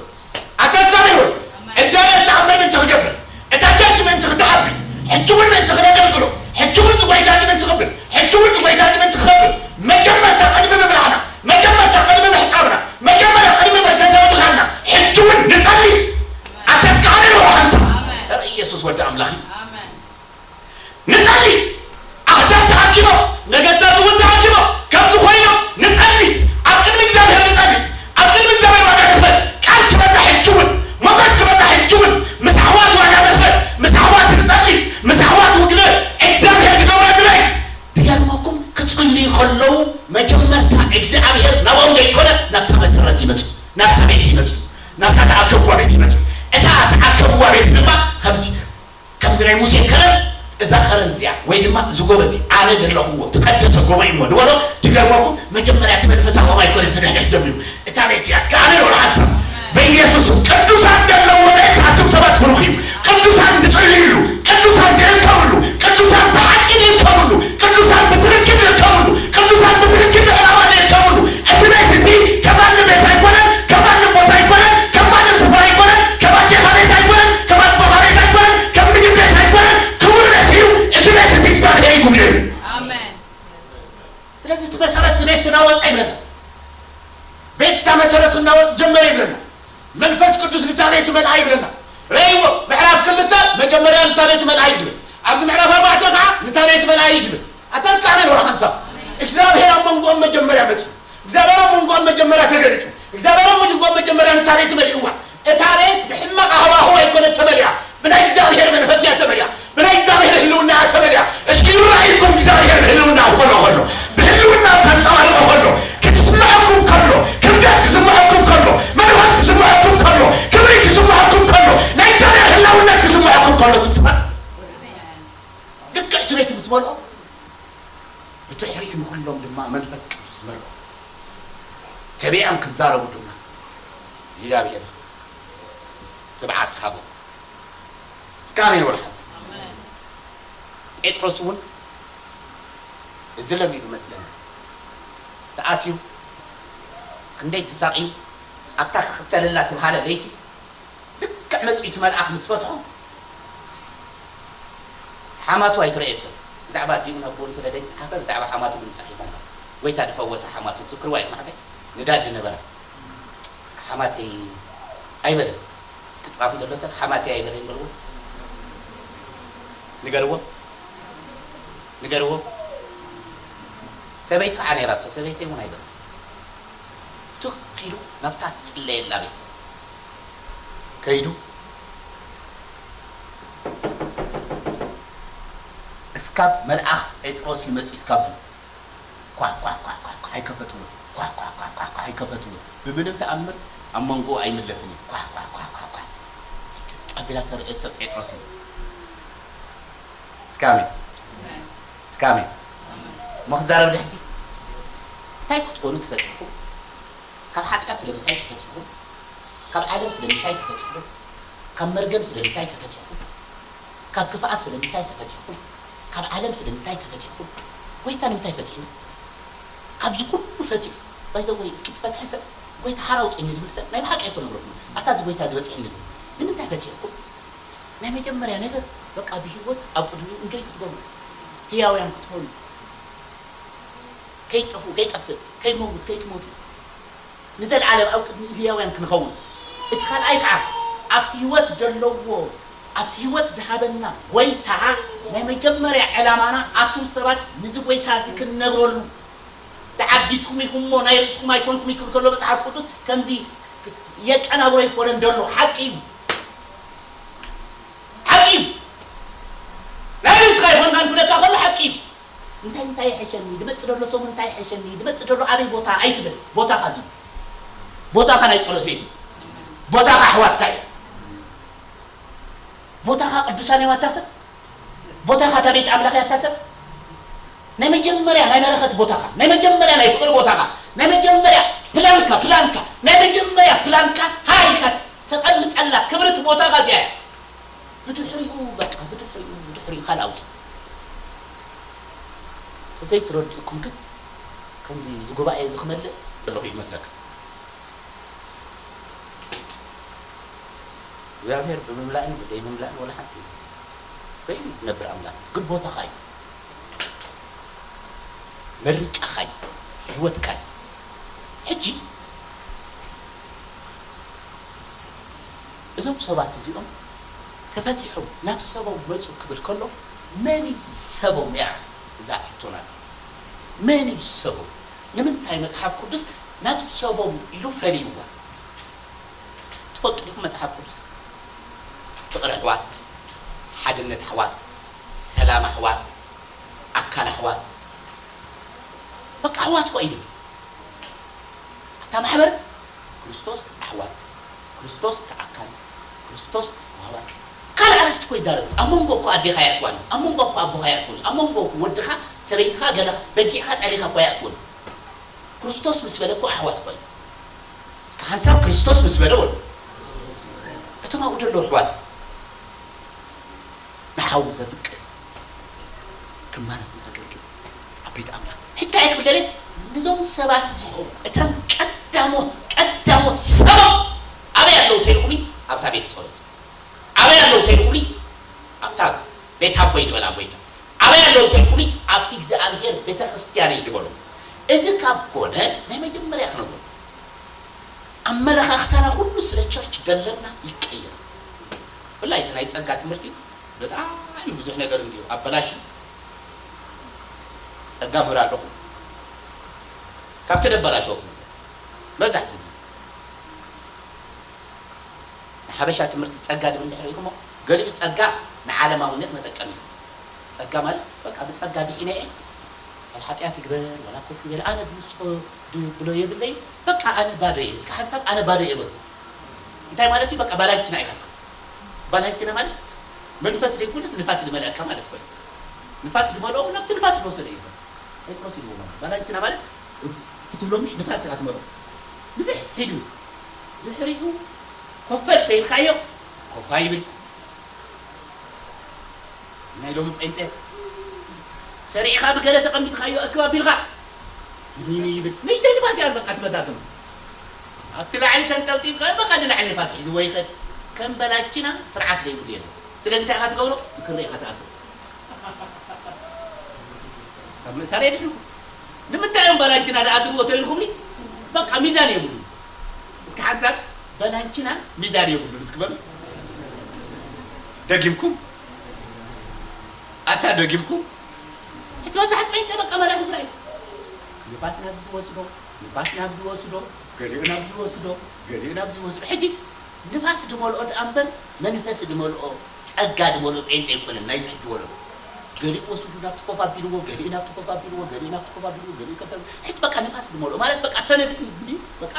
ኣታ እግዚኣብሔር ሆይ፣ እግዚኣብሔር ተኣምር ምእንቲ ክገብር፣ እታ ቸርች ምእንቲ ክትዓቢ፣ ሕጂ እውን ምእንቲ ክነገልግሎ፣ ሕጂ እውን እቲ ጐይታ እዚ ምእንቲ ክብል፣ ሕጂ እውን እቲ ጐይታ እዚ ምእንቲ ክኸብር፣ መጀመርታ ቅድሚ ምብላዕና፣ መጀመርታ ቅድሚ ምሕጻብና፣ መጀመርያ ቅድሚ መተሰብኻና፣ ሕጂ እውን ንጸሊ። ኣታ እስከ ኣሜን በሉ ሓንሳብ። ኧረ ኢየሱስ ወዲ ኣምላኽ እዩ። ንጸሊ። ኣሕዛብ ተኣኪቦም፣ ነገስታት እውን ተኣኪቦም፣ ከምዚ ኮይኖም ንጸሊ። ኣብ ቅድሚ እግዚኣብሔር ንጸሊ። ኣብ ቅድሚ እግዚኣብሔር ዋጋ ንኽፈል። ቃል ክበና ሕጂ እውን፣ ሞገስ ክበና ሕጂ እውን፣ ምስ ኣሕዋት ዋጋ ንኽፈል፣ ምስ ኣሕዋት ንጸሊ፣ ምስ ኣሕዋት ውግነ እግዚኣብሔር ክገብረልና እዩ። ድገርመኩም፣ ክጽልዩ ከለዉ መጀመርታ እግዚኣብሔር ናይ ሙሴ ከረን፣ እዛ ከረን እዚኣ ወይ ድማ እዚ ጎቦ እዚ ኣነ ዘለኹዎ ዝተቐደሰ ጎቦ እዩ እሞ ዝበሎ፣ ድገርመኩም፣ መጀመርያ እቲ መንፈስ ኣብኦም ኣይኮነን ክድሕድሕ ጀሚሩ። እታ ቤት እያ። እስከ ኣሜን በሉ ሓንሳብ። በኢየሱስ ስም ቅዱሳን ዘለውዎ ቤት ኣቱም ሰባት ብሩኽ እዩ። ቅዱሳን ዝጽልዩሉ፣ ቅዱሳን ዝእከብሉ፣ ቅዱሳን ብሓቂ ዝእከብሉ፣ ቅዱሳን ብትኽክል ዝእከብሉ፣ ቅዱሳን ብትኽክል ዕላማ ዝእከብሉ። እቲ ቤት እቲ ከም ማንም ቤት ኣይኮነን፣ ከም ማንም ቦታ ኣይኮነን፣ ከም ማንም ስፍራ ኣይኮነን፣ ከም ኣዴኻ ቤት ኣይኮነን፣ ከም ኣቦኻ ቤት ኣይኮነን፣ ከም ምግብ ቤት ኣይኮነን፣ ክቡር ቤት እዩ። እቲ ቤት እቲ እግዚኣብሔር እዩ ክብሉ እዩ። ኣሜን። ስለዚ እቲ መሰረት ቤት እናወፅኣ ይብለና። ቤት እታ መሰረቱ እናወ-፣ ጀመረ ይብለና። መንፈስ ቅዱስ ንታ ቤት መልኣ ይብለና። ረእይዎ፣ ምዕራፍ ክልተ መጀመርያ ንታ ቤት መልኣ ይብል። ኣብዚ ምዕራፍ ኣርባዕተ ከዓ ንታ ቤት መልኣ ይብል። ኣታ እስከ ኣሜን በሉ ሓንሳብ። እግዚኣብሔር ኣብ መንጎኦም መጀመርያ መፅኡ። እግዚኣብሔር ኣብ መንጎኦም መጀመርያ ተገሊፁ። እግዚኣብሔር ኣብ መንጎኦም መጀመርያ ንታ ቤት መሊእዋ። እታ ቤት ብሕማቕ ሃዋህው ኣይኮነት ተመሊኣ፣ ብናይ እግዚኣብሔር መንፈስ እያ ተመሊኣ፣ ብናይ እግዚኣብሔር ህልውና እያ ተመሊኣ። እስኪ ይረኣይኩም እግዚኣብሔር ብህልውና ክመልኦ ከሎ፣ ብህልውና ከንጸባርቆ ከሎ፣ ክትስምዐኩም ከሎ፣ ክብደት ክስምዐኩም ከሎ፣ መንፈስ ክስምዐኩም ከሎ፣ ክብሪ ክስምዐኩም ከሎ፣ ናይ እግዚኣብሔር ህላውነት ክስምዐኩም ከሎ ትስማዕ። ልክዕ እቲ ቤት ምስ መልኦ፣ ብድሕሪኡ ንኹሎም ድማ መንፈስ ቅዱስ መልኦ። ተቢዖም ክዛረቡ ድማ እግዚኣብሔር ትብዓት ሃቦም። እስከ ኣሜን በሉ ሓንሳብ። ጴጥሮስ እውን እዚ ለሚዱ መስለኒ ተኣሲሩ ክንደይ ተሳቒዩ ኣብታ ክቕተለላ ትብሃለ ለይቲ ልክዕ መጺኡ እቲ መልኣኽ ምስ ፈትሖ ሓማቱ ኣይትረእየቶን። ብዛዕባ ኣዲኡን ኣቦኡን ስለ ዘይተጻሕፈ ብዛዕባ ሓማቱ ግን ተጻሒፋ ኣላ። ጎይታ ዝፈወሳ ሓማቱ ትዝክርዋ ኢኹም ኣሕዋተይ? ንዳድ ዝነበራ ሓማተይ ኣይበለን። እስኪ ጥቓኹም ዘሎ ሰብ ሓማተይ ኣይበለን በልዎ። ንገርዎ። ንገርዎ። ሰበይቲ ከዓ ነይራቶ። ሰበይተይ እውን ኣይበለን። ትኽ ኢሉ ናብታ ትጽለየላ ቤት ከይዱ እስካብ መልኣኽ ጴጥሮስ ይመጽእ እስካብ ኳሕ ኳሕ ኳሕ ኳሕ ኳሕ ኣይከፈትዎን። ኳሕ ኳሕ ኳሕ ኳሕ ኳሕ ኣይከፈትዎን። ብምንም ተኣምር ኣብ መንጎኡ ኣይምለስን እዩ። ኳሕ ኳሕ ኳሕ ኳሕ ኳሕ። ጭጭ ኣቢላ ተርእየቶ ጴጥሮስ እዩ። እስከ ኣሜን። እስከ ኣሜን። እሞ ክዛረብ ድሕቲ እንታይ ክትኮኑ ተፈጢርኩም? ካብ ሓጢኣት ስለምንታይ ተፈቲሕኩም? ካብ ዓለም ስለምንታይ ተፈቲሕኩም? ካብ መርገም ስለምንታይ ተፈቲሕኩም? ካብ ክፍኣት ስለምንታይ ተፈቲሕኩም? ካብ ዓለም ስለምንታይ ተፈቲሕኩም? ጎይታ ንምንታይ ፈቲሕና? ካብዚ ኩሉ ፈቲሑ፣ ባይዘወይ እስኪ ትፈትሐ ሰብ፣ ጎይታ ሓራ ኣውፅእኒ ዝብል ሰብ ናይ ብሓቂ ኣይኮነ ብለኩም። ኣታ እዚ ጎይታ ዝበፅሐኒ ዝብል ንምንታይ ፈቲሕኩም? ናይ መጀመርያ ነገር በቃ ብህይወት ኣብ ቅድሚኡ እንጆይ ክትገብሩ፣ ህያውያን ክትኾኑ፣ ከይጠፍኡ፣ ከይጠፍእ፣ ከይመውት፣ ከይትሞቱ፣ ንዘለዓለም ኣብ ቅድሚኡ ህያውያን ክንኸውን። እቲ ካልኣይ ከዓ ኣብቲ ህይወት ዘለዎ፣ ኣብቲ ህይወት ዝሃበና ጎይታ ናይ መጀመርያ ዕላማና ኣቱም ሰባት ንዚ ጎይታ እዚ ክንነብረሉ፣ ተዓዲግኩም ኢኹም እሞ ናይ ርእስኹም ኣይኮንኩም ይክብል ከሎ መጽሓፍ ቅዱስ ከምዚ የቀናብሮ ይኮነን ዘሎ ሓቂ እዩ። ሓቂ እዩ። ናይ ርእስኻ ኣይኮንካን ክብለካ ከሎ ሓቂ እዩ። እንታይ እንታይ ይሐሸኒ፣ ድመጽእ ደሎ ሰሙን እንታይ ይሐሸኒ፣ ድመጽእ ደሎ ኣበይ ቦታ ኣይትበል። ቦታኻ እዚ እዩ። ቦታኻ ናይ ጸሎት ቤት እዩ። ቦታኻ ኣሕዋትካ እዩ። ቦታኻ ቅዱሳን እዮም ኣታ ሰብ። ቦታኻ እታ ቤት ኣምላኽ እያ ኣታ ሰብ። ናይ መጀመርያ ናይ በረኸት ቦታኻ፣ ናይ መጀመርያ ናይ ፍቕሪ ቦታኻ፣ ናይ መጀመርያ ፕላንካ፣ ፕላንካ፣ ናይ መጀመርያ ፕላንካ ሃይካ ተቐምጠላ ክብርቲ ቦታኻ እዚኣ እያ። ብድሕሪኡ በቃ ብድሕሪኡ ብድሕሪኡ ካልእ ኣውፅእ። ተዘይትረድእኩም ግን ከምዚ እዚ ጉባኤ እዚ ክመልእ ዘለኹ ይመስለካ። እግዚኣብሔር ብምምላእን ብደይ ምምላእን ወላ ሓንቲ በይኑ ዝነብር ኣምላኽ እዩ። ግን ቦታኻ እዩ፣ ምርጫኻ እዩ፣ ህይወትካ እዩ። ሕጂ እዞም ሰባት እዚኦም ተፈቲሖም ናብ ሰቦም መፁ ክብል ከሎ መን እዩ ሰቦም? እያ እዛ ሕቶናት። መን እዩ ሰቦም? ንምንታይ መፅሓፍ ቅዱስ ናብ ሰቦም ኢሉ ፈሊይዋ? ትፈልጡ ዲኹም መፅሓፍ ቅዱስ? ፍቕሪ ኣሕዋት፣ ሓድነት ኣሕዋት፣ ሰላም ኣሕዋት፣ ኣካል ኣሕዋት፣ በቃ ኣሕዋት እኮ እዩ ድብል። ኣብታ ማሕበር ክርስቶስ ኣሕዋት፣ ክርስቶስ እቲ ኣካል፣ ክርስቶስ ተሓባባሪ። ካልእ ኣስት ኮይ ዛረብ ኣብ መንጎ እኮ ኣዴኻ የእትዋን ኣብ መንጎ እኮ ኣቦኻ የእትውን ኣብ መንጎ እኮ ወድኻ ሰበይትኻ ገለኻ በጊዕኻ ጠሊኻ እኮ የእትውን። ክርስቶስ ምስ በለ እኮ ኣሕዋት ኮይኑ እስከ ሓንሳብ ክርስቶስ ምስ በለ ወሉ እቶም ኣብኡ ደለዉ ኣሕዋት ንሓዉ ዘፍቅር ክማና ኣገልግል ኣብ ቤት ኣምላኽ ሕጂ እንታይ ክብል ደለ ነዞም ሰባት እዚኦም እተን ቀዳሞት ቀዳሞት ሰበብ ኣበይ ኣለዉ ተይልኹም ኣብታ ቤት ጸሎት ኣበይ ኣለዉ ተይልኹም ኣብታ ቤት ኣቦይ ንበላ ጎይታ ኣበይ ኣለዉ ተይልኹም ኣብቲ እግዚኣብሔር ቤተ ክርስቲያን እዩ ዝበሉ እዚ ካብ ኮነ ናይ መጀመርያ ክነግሩ ኣመለኻኽታና ኩሉ ስለ ቸርች ደለና ይቀየር። ብፍላይ እዚ ናይ ጸጋ ትምህርቲ ብጣዕሚ ብዙሕ ነገር እንድዩ ኣበላሽ ጸጋ ምህር ኣለኹ ካብቲ ደበላሸወኩም መብዛሕትኡ ንሓበሻ ትምህርቲ ጸጋ ድብል ድሕሪ ኢኹሞ ገሊኡ ጸጋ ንዓለማውነት መጠቀሚ እዩ። ጸጋ ማለት በቃ ብጸጋ ድሒነ እየ ወላ ሓጢኣት ይግበር ወላ ኮፍ ይበል ኣነ ድውስኦ ድብሎ የብለይ በቃ ኣነ ባዶ እየ እስኪ ሓንሳብ ኣነ ባዶ እየ በሉ እንታይ ማለት እዩ በቃ ባላንችና ኢኻ እስኻ ባላንችና ማለት መንፈስ ዘይኮነስ ንፋስ ዝመልአካ ማለት ኮይኑ ንፋስ ዝመልኦ ናብቲ ንፋስ ዝወሰደ እዩ ጴጥሮስ ይልዎ ማለት ባላንችና ማለት ክትብሎ ምሽ ንፋስ ኢኻ ትመልኦ ንፍሕ ሒዱ ድሕሪኡ ኮፈል ተይልካዮ ኮፋ ይብል ናይ ሎሚ ጴንጤ ሰሪዕኻ ብገለ ተቐሚጥኻዮ እክብ ኣቢልካ ፍኒኒ ይብል ንእሽተይ ንፋስ እያ በቃ ትበታትኖ ኣብቲ ላዕሊ ሰንጠብጢብካ በቃ ንላዕሊ ንፋስ ሒዝዎ ይኸድ ከም በላችና ስርዓት ዘይብሉ የለን ስለዚ እንታይ ኢኻ ትገብሮ ምክሪ ኢኻ ትኣስሮ ካብ ምእሳር የድሕንኩም ንምንታይ እዮም በላንችና ደኣ ስርዎ ተይልኩምኒ በቃ ሚዛን የብሉ እስኪ ሓንሳብ በላንችና ሚዛን የብሉ እስኪ በሉ ደጊምኩም ኣታ ደጊምኩም እቲ መብዛሕት ጴንጤ በቃ መላክ ስራይ ንፋስ ናብ ዝወስዶ ንፋስ ናብ ዝወስዶ ገሊኡ ናብ ዝወስዶ ገሊኡ ናብ ዝወስዶ ሕጂ ንፋስ ድመልኦ ደኣ እምበር መንፈስ ድመልኦ ጸጋ ድመልኦ ጴንጤ ኣይኮነን ናይዚ ሕጂ ወለዶ ገሊኡ ወስዱ ናብቲ ኮፍ ኣቢልዎ ገሊኡ ናብቲ ኮፍ ኣቢልዎ ገሊኡ ናብቲ ኮፍ ኣቢልዎ ገሊኡ ከፍ ሕጂ በቃ ንፋስ ድመልኦ ማለት በቃ ተነፊሑ ብዲ በቃ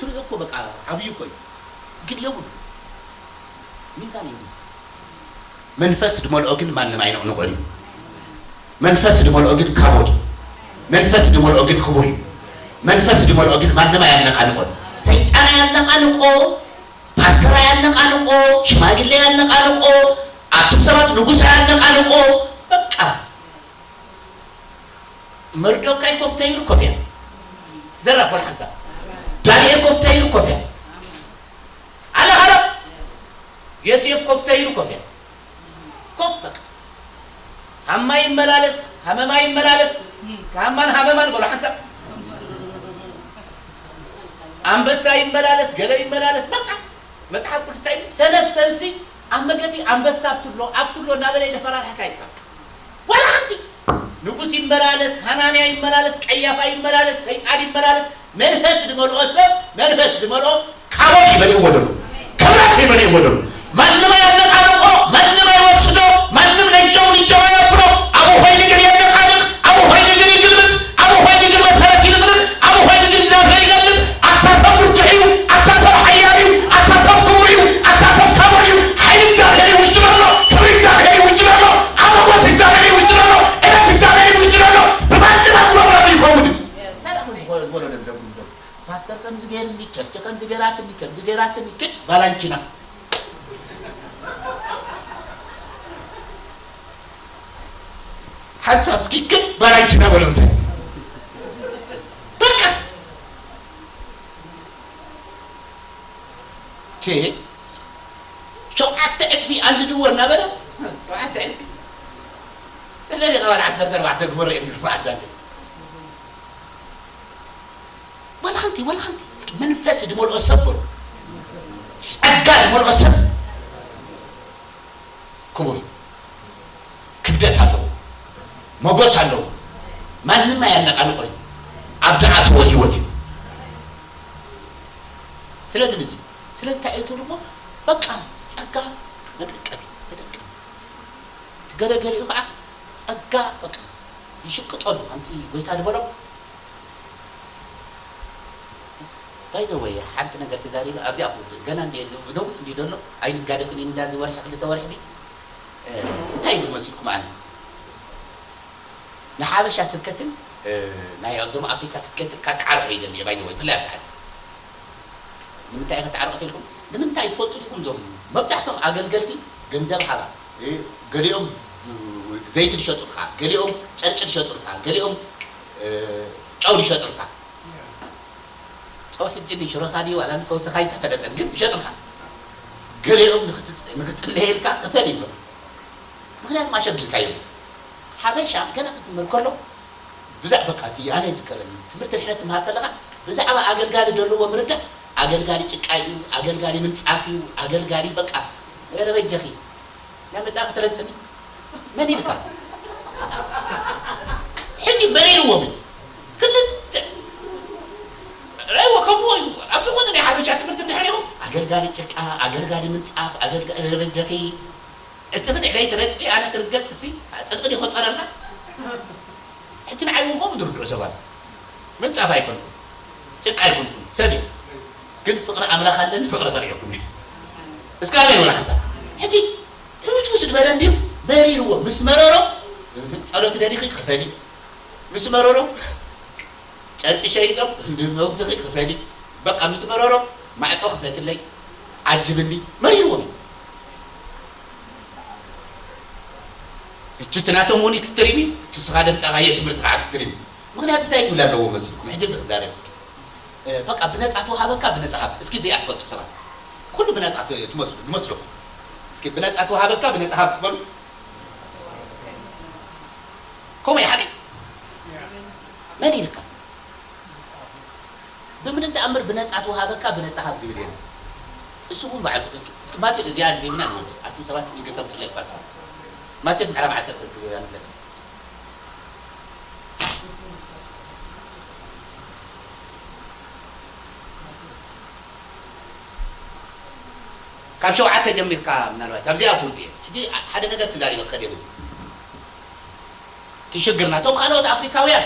ትሪኦ እኮ በቃ ዓብዩ እኮ እዩ ግን የብሉ ሚዛን የብሉ መንፈስ ድመልኦ ግን ማንም ኣይነቕንቆን እዩ መንፈስ ድመልኦ ግን ካቦድ እዩ መንፈስ ድመልኦ ግን ክቡር እዩ መንፈስ ድመልኦ ግን ማንም ኣያነቃንቆን ሰይጣን ኣያነቃንቆ ፓስተር ኣያነቃንቆ ሽማግሌ ኣያነቃንቆ ኣቱም ሰባት ንጉስ ኣያነቃንቆ በቃ መርዶካይ ኮፍ ተይሉ ኮፍ እያ ዘራ ኮል ሓንሳብ ዳንኤል ኮፍ ተይሉ ኮፍ እያ ኣነ ኸረ ዮሴፍ ኮፍ ተይሉ ኮፍ እያ ኮፍ በቃ ሃማ ይመላለስ ሃመማ ይመላለስ እስከ ሃማን ሃመማን በሉ ሓንሳብ ኣንበሳ ይመላለስ ገለ ይመላለስ በቃ መጽሓፍ ቅዱስ እንታይ ሰነፍ ሰብሲ ኣብ መገዲ ኣንበሳ ኣብትሎ ኣብትሎ እናበለ ይደፈራርሐካ ይልካ ዋላ ሓንቲ ንጉስ ይመላለስ ሃናንያ ይመላለስ ቀያፋ ይመላለስ ሰይጣን ይመላለስ መንፈስ ዝመልኦ ሰብ መንፈስ ዝመልኦ ካቦድ ይመልእዎ ደሎ ክብረት ይመልእዎ ደሎ ማንም ኣያነቃንቆ ማንም ኣይወስዶ ማንም ነጀው ንጀው ኣየብሎ ኣብኡ ኮይኑ ግን የነቃንቅ ኣብኡ ኮይኑ ግን ይግልብጥ ኣብኡ ኮይኑ ግን መሰረት ይንቅንቅ ኣብኡ ኮይኑ ግን እግዚኣብሔር ይገልጥ ኣታ ሰብ ብርቱዕ እዩ ኣታ ሰብ ሓያል እዩ ኣታ ሰብ ክቡር እዩ ኣታ ሰብ ካቦድ እዩ ሓይሊ እግዚኣብሔር እዩ ውሽጢ ዘሎ ክብሪ እግዚኣብሔር እዩ ውሽጢ ዘሎ ኣበቦስ እግዚኣብሔር እዩ ውሽጢ ዘሎ እለት እግዚኣብሔር እዩ ውሽጢ ዘሎ ብማንም ኣጉረምራም ይኸውን እዩ ሰላም ዝኾነ ዝኾነ ነዝረብሩ ዶ ፓስተር ከምዚ ገይርኒ ቸርች ከምዚ ገይራትኒ ከምዚ ገይራትኒ ክድ ባላንችና ሓሳብ እስኪ ግን ባላንችና በሎ ምሳይ በቃ ቴ ሸውዓተ ዕፅፊ ኣንድድዎ እናበለ ሸውዓተ ዕፅፊ ተዘሪ ቀባል ዓሰርተ ኣርባዕተ ግበረ የሚል በዓል ዳንኤል ወላ ሓንቲ ወላ ሓንቲ እስኪ መንፈስ ድመልኦ ሰብ በሉ ጸጋ ድመልኦ ሰብ ክቡር ክብደት ኣለዎ፣ መጎስ ኣለዎ። ማንም ኣያነቃንቆን ኣብ ዝኣተዎ ህይወት እዩ። ስለዚ ንዚ ስለዚ እንታይ እትብልዎ በቃ ጸጋ መጠቀሚ መጠቀሚ ትገለገሊኡ ከዓ ጸጋ በቃ ይሽቅጠሉ ከምቲ ጎይታ ዝበሎ ባይ ዘ ወይ ሓንቲ ነገር ተዛሪበ ኣብዚኣ ክውድእ ገና እንደ ነዊሕ እንዲ ዘሎ ኣይንጋደፍን ኢና። እዚ ወርሒ ክልተ ወርሒ እዚ እንታይ ይብል መሲልኩም? ኣነ ንሓበሻ ስብከትን ናይ ኣብዞም ኣፍሪካ ስብከትን ካተዓርቆ ይደሊ። ባይ ዘ ወይ ፍላይ ኣብዛ ዓዲ ንምንታይ ከተዓርቆ ተልኩም? ንምንታይ ትፈልጡ ዲኹም? እዞም መብዛሕቶም ኣገልገልቲ ገንዘብ ሃባ፣ ገሊኦም ዘይቲ ዝሸጡልካ፣ ገሊኦም ጨርቂ ዝሸጡልካ፣ ገሊኦም ጨው ዝሸጡልካ። ጸው ሕጂ ንሽሮኻ ድዩ ዋላ ንፈውስኻ ኣይተፈለጠን፣ ግን ይሸጥልካ። ገሊኦም ንክትጽ-፣ ንክትጽለየልካ ክፈል ይብልኻ። ምኽንያቱም ኣሸጊልካዮም። ሓበሻ ገና ክትምር ከሎ ብዛዕ-፣ በቃ እቲ ኣነ ይዝከረኒ፣ ትምህርቲ ድሕነት ትምሃር ከለኻ ብዛዕባ ኣገልጋሊ ዘለዎ ምርዳእ፣ ኣገልጋሊ ጭቃ እዩ፣ ኣገልጋሊ ምንጻፍ እዩ፣ ኣገልጋሊ በቃ፣ ኧረ በጃኺ፣ ናይ መጽኣ ክትረጽኒ መን ኢልካ? ሕጂ መሪርዎም እዩ። ክልተ ረእይዎ ከምኡ እዩ። ኣብ ዝኾነ ናይ ሓበሻ ትምህርቲ እንድሕር ኢኹም ኣገልጋሊ ጭቃ፣ ኣገልጋሊ ምንጻፍ፣ ኣገልጋሊ ረበጀኺ። እስኺ ንዕለይ ትረጽ ኣነ ክርገጽ እሲ ጽድቂ ድዩ ክቆጸረልካ? ሕጂ ንዓይ እውን ከምኡ ዝርድኦ ሰባት ምንጻፍ ኣይኮንኩም፣ ጭቃ ኣይኮንኩም፣ ሰብ እዩ። ግን ፍቕሪ ኣምላኽ ኣለኒ፣ ፍቕሪ ከርእየኩም እየ። እስከ ኣሜን በሉ ሓንሳብ። ሕጂ ህውስውስ ዝበለ እንድዩ መሪርዎ። ምስ መረሮ ጸሎት ደሊኺ ክፈሊ። ምስ መረሮ ጨርቂ ሸይጦም ንመውዝኺ ክፈሊ። በቃ ምስ መረሮ ማዕጾ ክፈትለይ፣ ዓጅብኒ። መሪርዎም። እቺ እቲ ናቶም እውን ኤክስትሪም እዩ፣ እቲ ስኻ ደምጻኻዮ ትምህርቲ ከዓ ኤክስትሪም እዩ። ምኽንያቱ እንታይ ክብል ኣለዎ መስልኩም? ሕጂ ኣብዚ ክዛረብ እስኪ። እ፣ በቃ ብነጻ ተውሃበካ፣ ብነጻ ሃብ። እስኪ እዚኣ ትፈልጡ ሰባት። ኩሉ ብነጻ ት-፣ ትመስሉ፣ ዝመስለኩም። እስኪ ብነጻ ተውሃበካ፣ ብነጻ ሃብ ዝበሉ። ከምኡ እዩ ሓቂ? መን ኢልካ? ብምንም ተኣምር ብነጻ ተውሃበካ፣ ብነጻ ሃብ ዝብል የለን። ንስኹም ባዕልኩም እስኪ፣ እስኪ ማቴዎስ እዚኣ ኣንቢብና ንወድእ። ኣቱም ሰባት ችግር ተምጽለይ እኳ ትስምዑ። ማቴዎስ ምዕራፍ ዓሰርተ እስኪ ኣንብበልና። ካብ ሸውዓተ ጀሚርካ ምናልባት ኣብዚኣ ክውድእ እየ። ሕጂ ሓደ ነገር ተዛሪበ ክኸድ እየ በዚ። እቲ ሽግር ናቶም ካልኦት ኣፍሪካውያን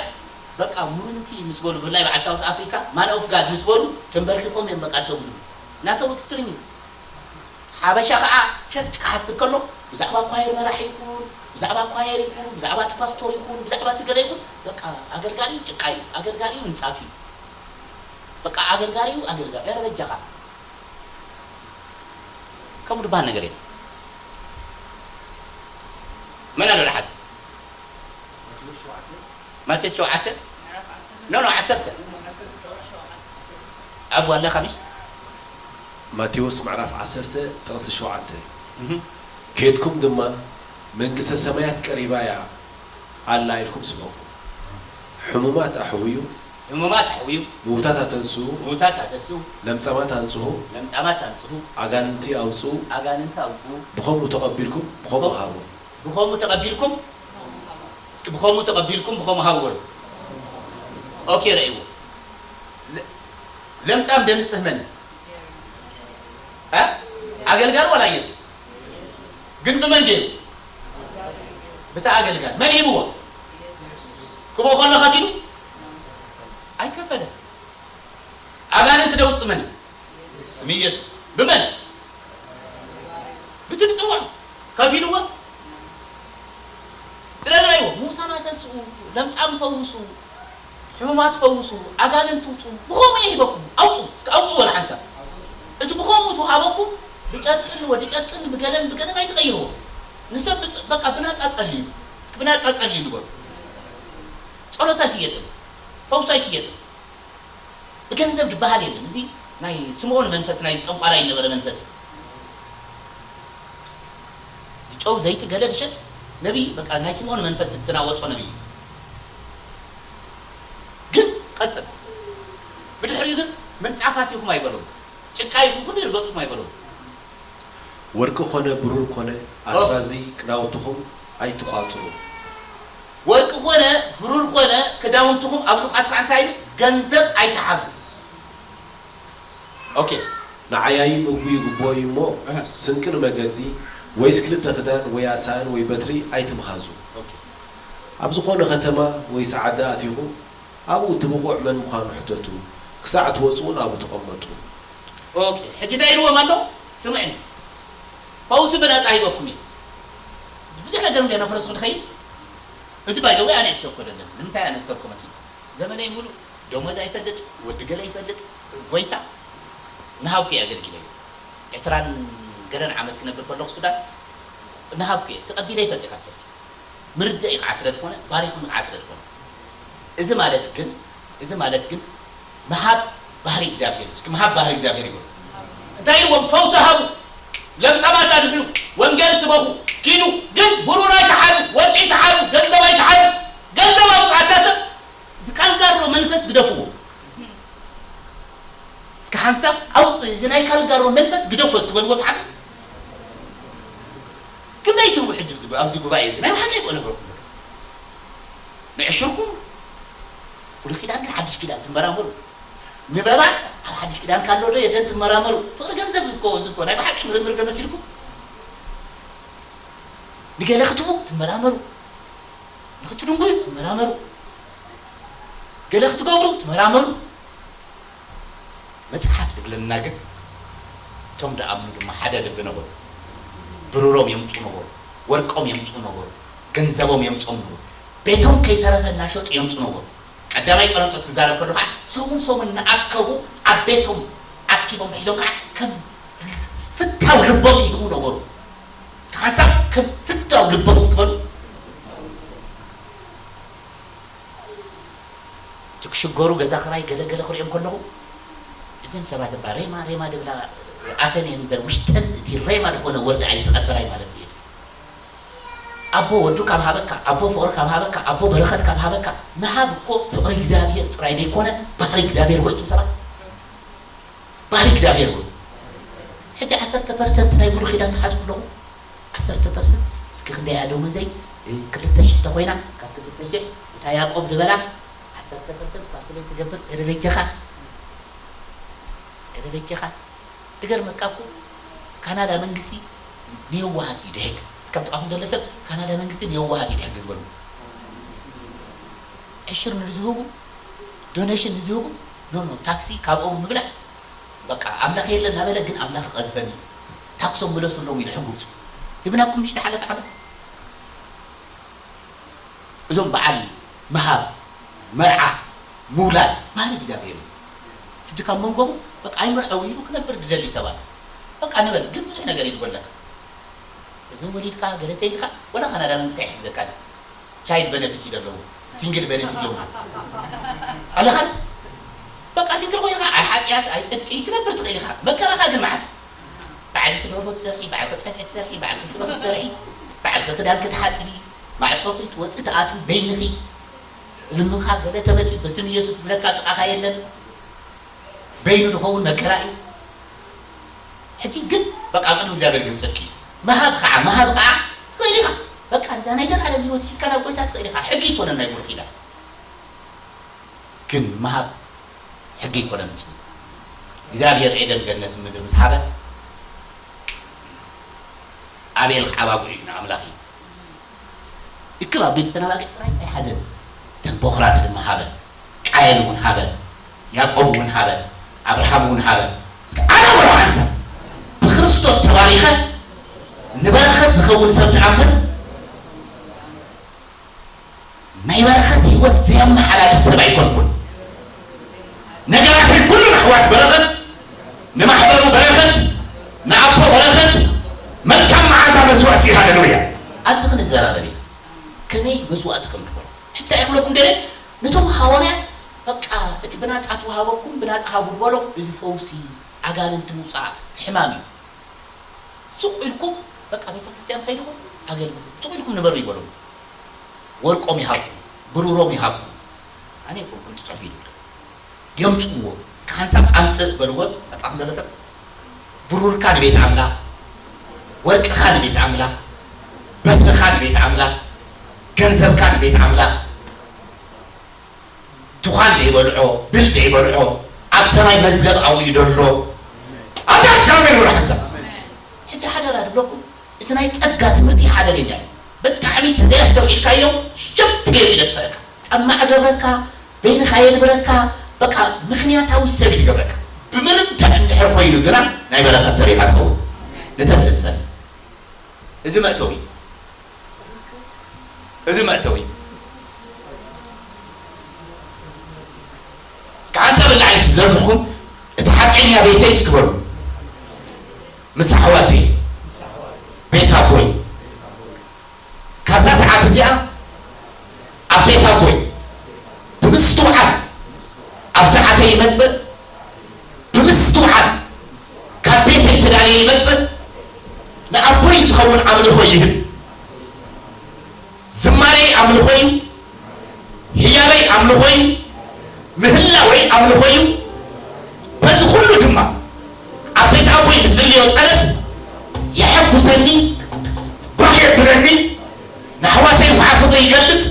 በቃ ሙርንቲ ምስ በሉ፣ ብፍላይ በዓል ሳውት ኣፍሪካ ማን ኦፍ ጋድ ምስ በሉ ተንበርኪኾም እዮም በቃ ዝሰግዱ። ናቶም ኤክስትሪም እዩ። ሓበሻ ከዓ ቸርች ክሓስብ ከሎ ብዛዕባ ኳየር መራሒ ይኹን፣ ብዛዕባ ኳየር ይኹን፣ ብዛዕባ እቲ ፓስቶር ይኹን፣ ብዛዕባ እቲ ገለ ይኹን በቃ ኣገልጋሊ ጭቃ እዩ፣ ኣገልጋሊ ምንጻፍ እዩ። በቃ ኣገልጋሊ እዩ፣ ኣገልጋሊ። ኧረ በጃኻ። ከምኡ ዝበሃል ነገር የለን። መን ኣሎ ዝሓዘ? ማቴዎስ ሸውዓተ? ኖ፣ ኖ፣ ዓሰርተ። ኣብ ዋላ ካሚሽ? ማቴዎስ ምዕራፍ ዓሰርተ ጥቕሲ ሸውዓተ። እህ። ኬድኩም ድማ መንግስተ ሰማያት ቀሪባ እያ ኣላ ኢልኩም ስበኹ። ሕሙማት ኣሕውዩ፣ ሕሙማት ኣሕውዩ፣ ምዉታት ኣተንስኡ፣ ምዉታት ኣተስኡ፣ ለምጻማት ኣንጽሁ፣ ለምጻማት ኣንጽሁ፣ ኣጋንንቲ ኣውጽኡ፣ ኣጋንንቲ ኣውጽኡ፣ ብኸምኡ ተቐቢልኩም ብኸምኡ ሃቡ። ብኸምኡ ተቐቢልኩም፣ እስኪ ብኸምኡ ተቐቢልኩም ብኸምኡ ሃቡ በሉ። ኦኬ፣ ረእይዎ። ለ-፣ ለምጻም ደንጽህ መን እዩ? እ? ኣገልጋሊ ዋላ ኢየሱስ? ግን ብመን ገይሩ? ብታ ኣገልጋሊ። መን ሂብዎ? ክብኡ ከሎ ከፊሉ? ኣይከፈለን። ኣጋንንቲ ደውጽእ መን እዩ? ስም ኢየሱስ። ብመን? ብትብጽዋ። ከፊልዎ? ስለዚ ረእይዎ፣ ምዉታን ኣተስኡ፣ ለምጻም ፈውሱ፣ ሕሙማት ፈውሱ፣ ኣጋንንቲ ውጹ፣ ብኸምኡ እየ ሂበኩም። ኣውጹ፣ እስኪ ኣውጹ በሉ ሓንሳብ። እቲ ብኸምኡ ተውሃበኩም፣ ብጨርቅን ወዲ ጨርቅን ብገለን ብገለን ኣይትቐይርዎ። ንሰብ ብጽ-፣ በቃ ብናጻ ጸልዩ። እስኪ ብናጻ ጸልዩ ንበሉ። ጸሎት ኣይሽየጥን፣ ፈውስ ኣይሽየጥን። ብገንዘብ ዝበሃል የለን። እዚ ናይ ስምኦን መንፈስ፣ ናይ ጠንቋላይ ዝነበረ መንፈስ እዩ። እዚ ጨው ዘይቲ ገለ ዝሸጥ ነቢይ፣ በቃ ናይ ስምኦን መንፈስ እትናወጾ ነቢይ እዩ። ግን ቀጽል። ብድሕሪኡ ግን ምንጻፋት ኢኹም ኣይበሎም። ጭቃ ኢኹም ኩሉ ይርገጽኩም ኣይበሎም። ወርቂ ኾነ ብሩር ኮነ ኦኬ። ኣስራዚ ክዳውንትኹም ኣይትቋጽሩ። ወርቂ ኾነ ብሩር ኾነ ክዳውንትኹም ኣብ ሉቃስ ከዓ እንታይ ኢሉ? ገንዘብ ኣይትሓዙ። ኦኬ። ንዓያዪ ምግቡ ይግብኦ እዩ እሞ፣ እህ። ስንቂ ንመገዲ፣ ወይስ ክልተ ክዳን፣ ወይ ኣሳእን፣ ወይ በትሪ ኣይትምሃዙ። ኦኬ። ኣብ ዝኾነ ከተማ ወይ ሰዓዳ ኣቲኹም፣ ኣብኡ እቲ ብቑዕ መን ምዃኑ ሕተቱ። ክሳዕ ትወፅኡ ናብኡ ተቐመጡ። ኦኬ፣ ሕጂ እንታይ ኢልዎም ኣሎ? ስምዕኒ፣ ፈውሲ ብነፃ ሂበኩም እዩ። ብዙሕ ነገር እንደ ነፍረስኩ ንኸይድ። እዚ ባይዘወይ ኣነ እየ ዝሰብኮ ደለን። ንምንታይ ኣነ ዝሰብኮ መሲልኩም? ዘመነይ ሙሉእ ደሞዝ ኣይፈልጥ፣ ወዲ ገለ ይፈልጥ፣ ጎይታ ንሃብኩ እየ ኣገልጊለዮ። ዕስራን ገለን ዓመት ክነብር ከለኹ ሱዳን ንሃብኩ እየ ተቐቢለ ይፈልጥ ካብ ቸርች። ምርዳእ እዩ ከዓ ስለ ዝኾነ፣ ባሪኹኒ ከዓ ስለ ዝኾነ። እዚ ማለት ግን፣ እዚ ማለት ግን ምሃብ ባህሪ እግዚኣብሔር እዩ። እስኪ ምሃብ ባህሪ እግዚኣብሔር ይበሉ። እንታይ ኢልዎም? ፈውሲ ሃቡ፣ ለምጻማት ኣድሕኑ፣ ወንጌል ስበኹ፣ ኪዱ፣ ግን ብሩር ኣይትሓዙ፣ ወርቂ ኣይትሓዙ፣ ገንዘብ ኣይትሓዙ። ገንዘብ ኣውፅኣታ ሰብ፣ እዚ ካልጋሮ መንፈስ ግደፍዎ። እስኪ ሓንሳብ ኣውፅእ፣ እዚ ናይ ካልጋሮ መንፈስ ግደፎ እስኪ በልዎ ተሓት። ግን ኣይትህቡ ሕጂ ኣብዚ፣ ኣብዚ ጉባኤ እዚ ናይ ብሓቂ እኮ ነገርኩም። ንዕሽርኩም ብሉይ ኪዳን ሓድሽ ኪዳን ትመራመሩ። ንበባ ኣብ ሓድሽ ኪዳን ካሎ ዶ የለን ትመራመሩ። ፍቕሪ ገንዘብ እኮ እዚ እኮ ናይ ብሓቂ ምርምር ዶ መሲልኩም? ንገለ ክትቡ ትመራመሩ። ንክትድንጉዩ ትመራመሩ። ገለ ክትገብሩ ትመራመሩ። መጽሓፍ ድብለና ግን፣ እቶም ደኣምኑ ድማ ሓደ ልቢ ነበሩ። ብሩሮም የምጽኡ ነበሩ፣ ወርቆም የምጽኡ ነበሩ፣ ገንዘቦም የምጽኦም ነበሩ። ቤቶም ከይተረፈ እናሸጡ የምጽኡ ነበሩ። ቀዳማይ ቆሮንቶስ ክዛረብ ከሎ ከዓ፣ ሰሙን ሰሙን እናኣከቡ ኣብ ቤቶም ኣኪቦም ሒዞም ከዓ ከም ፍታው ልቦም ይህቡ ነበሩ። እስከ ሓንሳብ ከም ፍታው ልቦም እስኪ በሉ። እቲ ክሽገሩ ገዛ ክራይ ገለ ገለ ክሪኦም ከለኹ፣ እዘን ሰባት እባ ሬማ ሬማ ድብላ ኣፈን እየን እምበር ውሽጠን እቲ ሬማ ዝኾነ ወርዲ ኣይተቐበላይ ማለት እዩ። ኣቦ ወዱ ካብ ሃበካ፣ ኣቦ ፍቕሪ ካብ ሃበካ፣ ኣቦ በረኸት ካብ ሃበካ፣ ምሃብ እኮ ፍቕሪ እግዚኣብሔር ጥራይ ዘይኮነ ባህሪ እግዚኣብሔር እኮ እዩ። ሰባት ባህሪ እግዚኣብሔር እውን። ሕጂ ዓሰርተ ፐርሰንት ናይ ብሉይ ኪዳን ትሓስቡ ኣለኹ። ዓሰርተ ፐርሰንት እስኪ ክንደይ እያ ደሞዘይ? እ፣ ክልተ ሽሕ ተኾይና፣ ካብ ክልተ ሽሕ እታ ያዕቆብ ዝበላ ዓሰርተ ፐርሰንት ካልኩሌት ትገብር። ኧረ በጃኻ፣ ኧረ በጃኻ። ዝገርመካ እኮ ካናዳ መንግስቲ ንየዋሃት እዩ ድሕግዝ። እስከ ጥቓኹም ዘሎ ሰብ ካናዳ መንግስቲ ንየዋሃት እዩ ድሕግዝ በሉ። ዕሽር ንዝህቡ፣ ዶኔሽን ንዝህቡ፣ ኖ፣ ኖ፣ ታክሲ ካብኦም ምብላዕ፣ በቃ ኣምላኽ የለን እናበለ ግን ኣምላኽ ይቐዝፈኒ፣ ታክሶም ምለሱሎም ኢሉ ሕጉ ኣውፂኡ። ሂብናኩም ምሽ ዝሓለፈ ዓመት። እዞም በዓል ምሃብ፣ መርዓ፣ ምውላድ ባህሪ እግዚኣብሔር እዩ። ሕጂ ካብ መንጎኹም በቃ ኣይምርዐው ኢሉ ክነብር ዝደሊ ሰባት በቃ ንበል፣ ግን ብዙሕ ነገር እዩ ዝጎለካ። ተዘይወሊድካ ገለ ተይልካ ወላ ካናዳ መንግስቲ ኣይሕግዘካን። ቻይልድ ቤነፊት እዩ ዘለዎ፣ ሲንግል ቤነፊት የብሉ ኣለኻን። በቃ ሲንግል ኮይንካ ኣይ ሓጢኣት ኣይ ጽድቂ ትነብር ትኽእል ኢኻ። መከራኻ ግን መዓት። ባዕልኺ ደርሆ ትሰርሒ፣ ባዕልኺ ጸብሒ ትሰርሒ፣ ባዕልኺ ሽሮ ክትሰርሒ፣ ባዕልኺ ክዳን ክትሓጽቢ፣ ማዕጾ ክትወጺ ትኣትዊ በይንኺ። ልምኻ ገለ ተመጺኡ በስም ኢየሱስ ዝብለካ ጥቓኻ የለን። በይኑ ዝኸውን መከራ እዩ። ሕጂ ግን በቃ ኣብ ቅድሚ እግዚኣብሔር ግን ጽድቂ እዩ። ምሃብ ኸዓ፣ ምሃብ ኸዓ ትኽእል ኢኻ። በቃ እዛ ናይ ዘላለም ህይወት ሒዝካ ናብ ጎይታ ትኽእል ኢኻ። ሕጊ ኣይኮነን ናይ ብሉይ ኪዳን። ግን ምሃብ ሕጊ ኣይኮነን ጽድቂ። እግዚኣብሔር ኤደን ገነት ምድሪ ምስ ሃበ ኣቤል ከዓ ኣባጉዕ እዩ ንኣምላኽ እዩ። እክብ ኣቢሉ ተናባቂ ጥራይ ኣይሓዘን። እተን ቦኽራት ድማ ሃበ። ቃየል እውን ሃበ። ያዕቆብ እውን ሃበ። ኣብርሃም እውን ሃበ። እስከ ኣነ ወላ ሓንሳብ ብክርስቶስ ተባሪኸ ንበረኸት ዝኸውን ሰብ ደኣ እምበር ናይ በረኸት ህይወት ዘየመሓላልፍ ሰብ ኣይኮንኩን። ነገራተይ ኩሉ ንኣሕዋት በረኸት፣ ንማሕበሩ በረኸት፣ ንኣቦ በረኸት፣ መልካም መዓዛ መስዋእቲ እዩ። ሃሌሉያ። ኣብዚ ክንዘራረብ ኢና። ከመይ መስዋእቲ ከም ትኾኑ። ሕጂ እንታይ ክብለኩም ደልየ? ነቶም ሃዋርያት በቃ እቲ ብናጻ ተዋሃበኩም፣ ብናጻ ሃቡ ዝበሎም፣ እዚ ፈውሲ፣ ኣጋንንቲ ምውጻእ፣ ሕማም እዩ። ሱቕ ኢልኩም በቃ ቤተ ክርስቲያን ከይድኩም ኣገልግሉ። ሱቕ ኢልኩም ንበሩ ይበሎም። ወርቆም ይሃብኩም፣ ብሩሮም ይሃብኩም። ኣነ ኣይኮንኩን ትጽሕፍ ይብል። የምጽእዎ። እስከ ሓንሳብ ኣምጽእ በልዎ። በጣም ገለጸ። ብሩርካ ንቤት ኣምላኽ፣ ወርቅኻ ንቤት ኣምላኽ፣ በትርኻ ንቤት ኣምላኽ፣ ገንዘብካ ንቤት ኣምላኽ። ትዃን ደይበልዖ፣ ብል ደይበልዖ፣ ኣብ ሰማይ መዝገብ ኣውዩ ደሎ። ኣታ እስከ ኣሜን በሉ ሓንሳብ። ሕጂ ሓደራ ድብለኩም፣ እዚ ናይ ጸጋ ትምህርቲ ሓደገኛ እዩ። ብጣዕሚ ተዘይኣስተውዒልካዮ፣ ሸም ትገይሩ ይደጥፈለካ። ጠማዕ ገብረካ፣ በይንኻ የንብረካ፣ በቃ ምኽንያታዊ ሰብ እዩ ዝገብረካ። ብምርዳእ እንድሕር ኮይኑ ግና ናይ በረኸት ሰብ ኢኻ ትኸውን። ንተስእ ንጸሊ። እዚ መእተዊ እዩ። እዚ መእተዊ እዩ። እስከ ሓንሳብ ላዕሊ ትዘርግሕኩም፣ እቲ ሓቀኛ ቤተይ እስኪ በሉ። ምስ ኣሕዋተይ፣ ቤት ኣቦይ። ካብዛ ሰዓት እዚኣ ኣብ ቤት ኣቦይ ብምስትውዓል፣ ኣብ ሰዓተይ ይመጽእ፣ ብምስትውዓል ካብ ቤተይ ተዳልየ ይመጽእ፣ ንኣቦይ ዝኸውን ኣምልኾ ይህብ። ዝማሬ ኣምልኾ እዩ፣ ህያበይ ኣምልኾ እዩ፣ ምህላወይ ኣምልኾ እዩ። በዚ ኩሉ ድማ ኣብ ቤት ኣቦይ ዝጽልዮ ጸሎት የሐጉሰኒ፣ ባህ የብለኒ፣ ንኣሕዋተይ ከዓ ፍቕሪ ይገልጽ፣